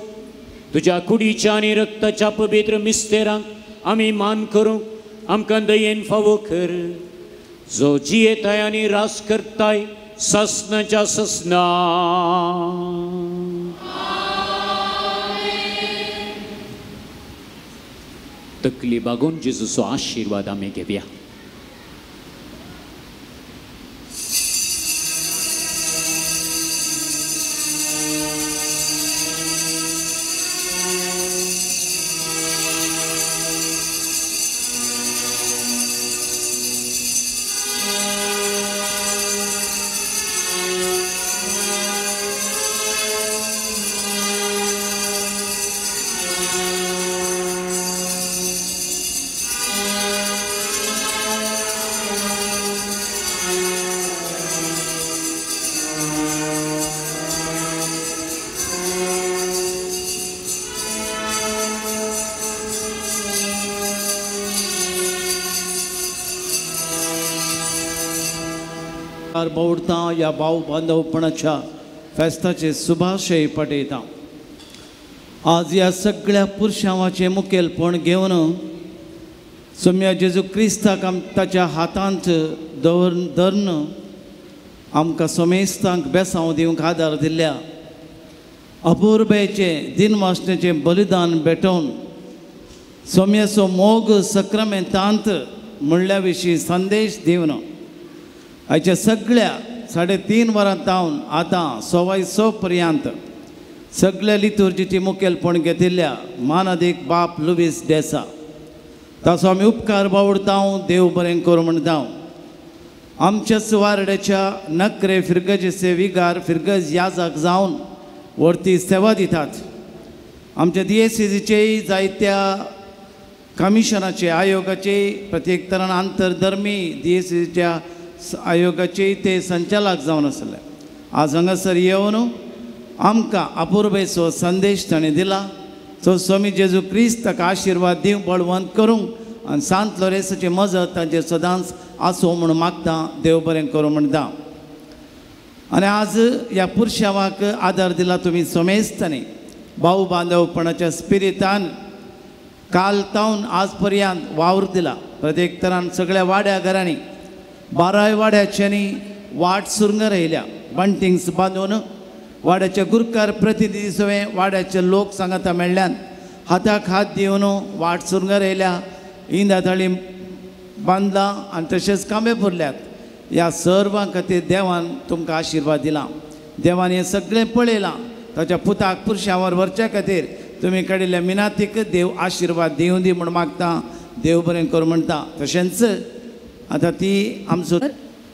तुज्या कुडीच्या आनी रक्ताच्या पवित्र मिस्तेरांक आमी मान करूंक आमकां दयेन फावो कर. जो जियेताय आनी रास करताय ससनाच्या ससना. तकली बागोवन जेजूचो आशिर्वाद आमी घेवया. बावडता ह्या भाव बांधवपणाच्या फेस्ताचे शुभाशय पटयता. आज ह्या सगळ्या पुरशांवाचें मुखेलपण घेवन सोम्या जेजू क्रिस्ताक ताच्या हातांत धरून आमकां सोमेस्तांक बेसांव दिवंक आदार दिल्ल्या अपुरबेचें दिनवासनेचें बलिदान भेटोवन सोम्याचो मोग सक्रामेंतांत म्हणल्या विशीं संदेश दिवन आयच्या सगळ्या 3:30 वरां तावन आतां 6:15 पर्यंत सगळ्या लितुर्जीची मुखेलपण घेतिल्ल्या मानादीक बाप लुवीस डेसा ताचो आमी उपकार बावडता, देव बरें करूं म्हणटा। आमच्याच वारड्याच्या नकरे फिरगजेचे विगार फिरगज याजक जावन व्हरती सेवा दितात। आमच्या डीएसीसीचेय जायत्या कमिशनाचे आयोगाचे प्रत्येक तरान आंतरधर्मी डीएसीसीच्या आयोगाचे ते संचालक जावन आसले। आज हांगासर येवन आमकां अपुरबेचो संदेश ताणें दिला। सो स्वामी जेजू क्रिस्त ताका आशिर्वाद दिवं, बळवंत करूंक आनी सांत लोरेसाची मजत तांचेर सदांच आसूं म्हूण मागता, देव बरें करूं म्हणटा। आनी आज ह्या पुरशावाक आदार दिला तुमी समेस्तांनी भाव बांदवपणाच्या स्पिरितान काल तावन आज पर्यंत वावर दिला। प्रत्येक तरान सगळ्या वाड्या घरांनी 12 वाड्याच्यांनी वाट सुरंगां रायल्या, बंटिंग्स बांदून वाड्याचे गुरकार प्रतिनिधी सगळे वाड्याचे लोक सांगाता मेळ्ळ्यान हाताक हात दिवन वाट सुरंगां रायल्या, इंदा थाळी बांदला आनी तशेंच कांबे पुरल्यात। ह्या सर्वां खातीर देवान तुमकां आशिर्वाद दिला। देवान हें सगळें पळयलां। ताच्या पुताक पुरशांवर व्हरच्या खातीर तुमी काडिल्ल्या मिनातीक देव आशिर्वाद दिवं दी म्हूण मागता, देव बरें करूं म्हणटा। तशेंच आतां ती आमचो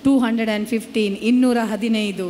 215 215.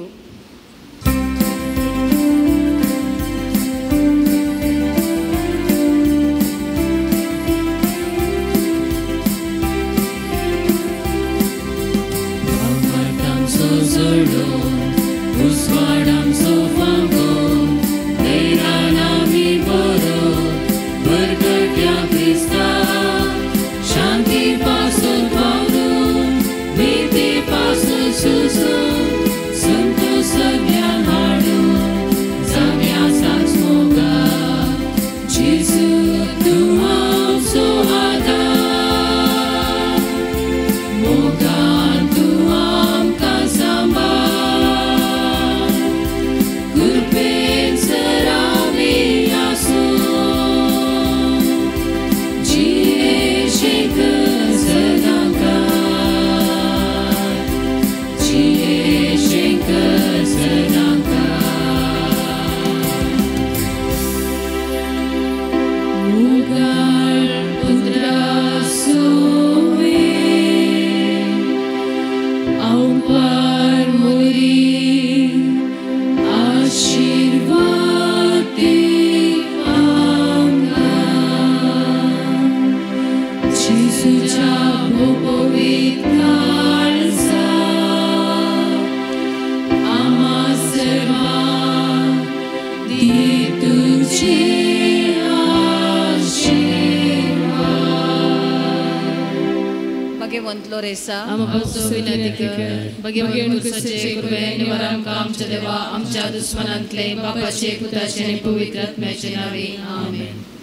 आमच्या दुस्मनांतले बापाचे पुताचे आणि पवित्र आत्म्याचे नावे आमेन।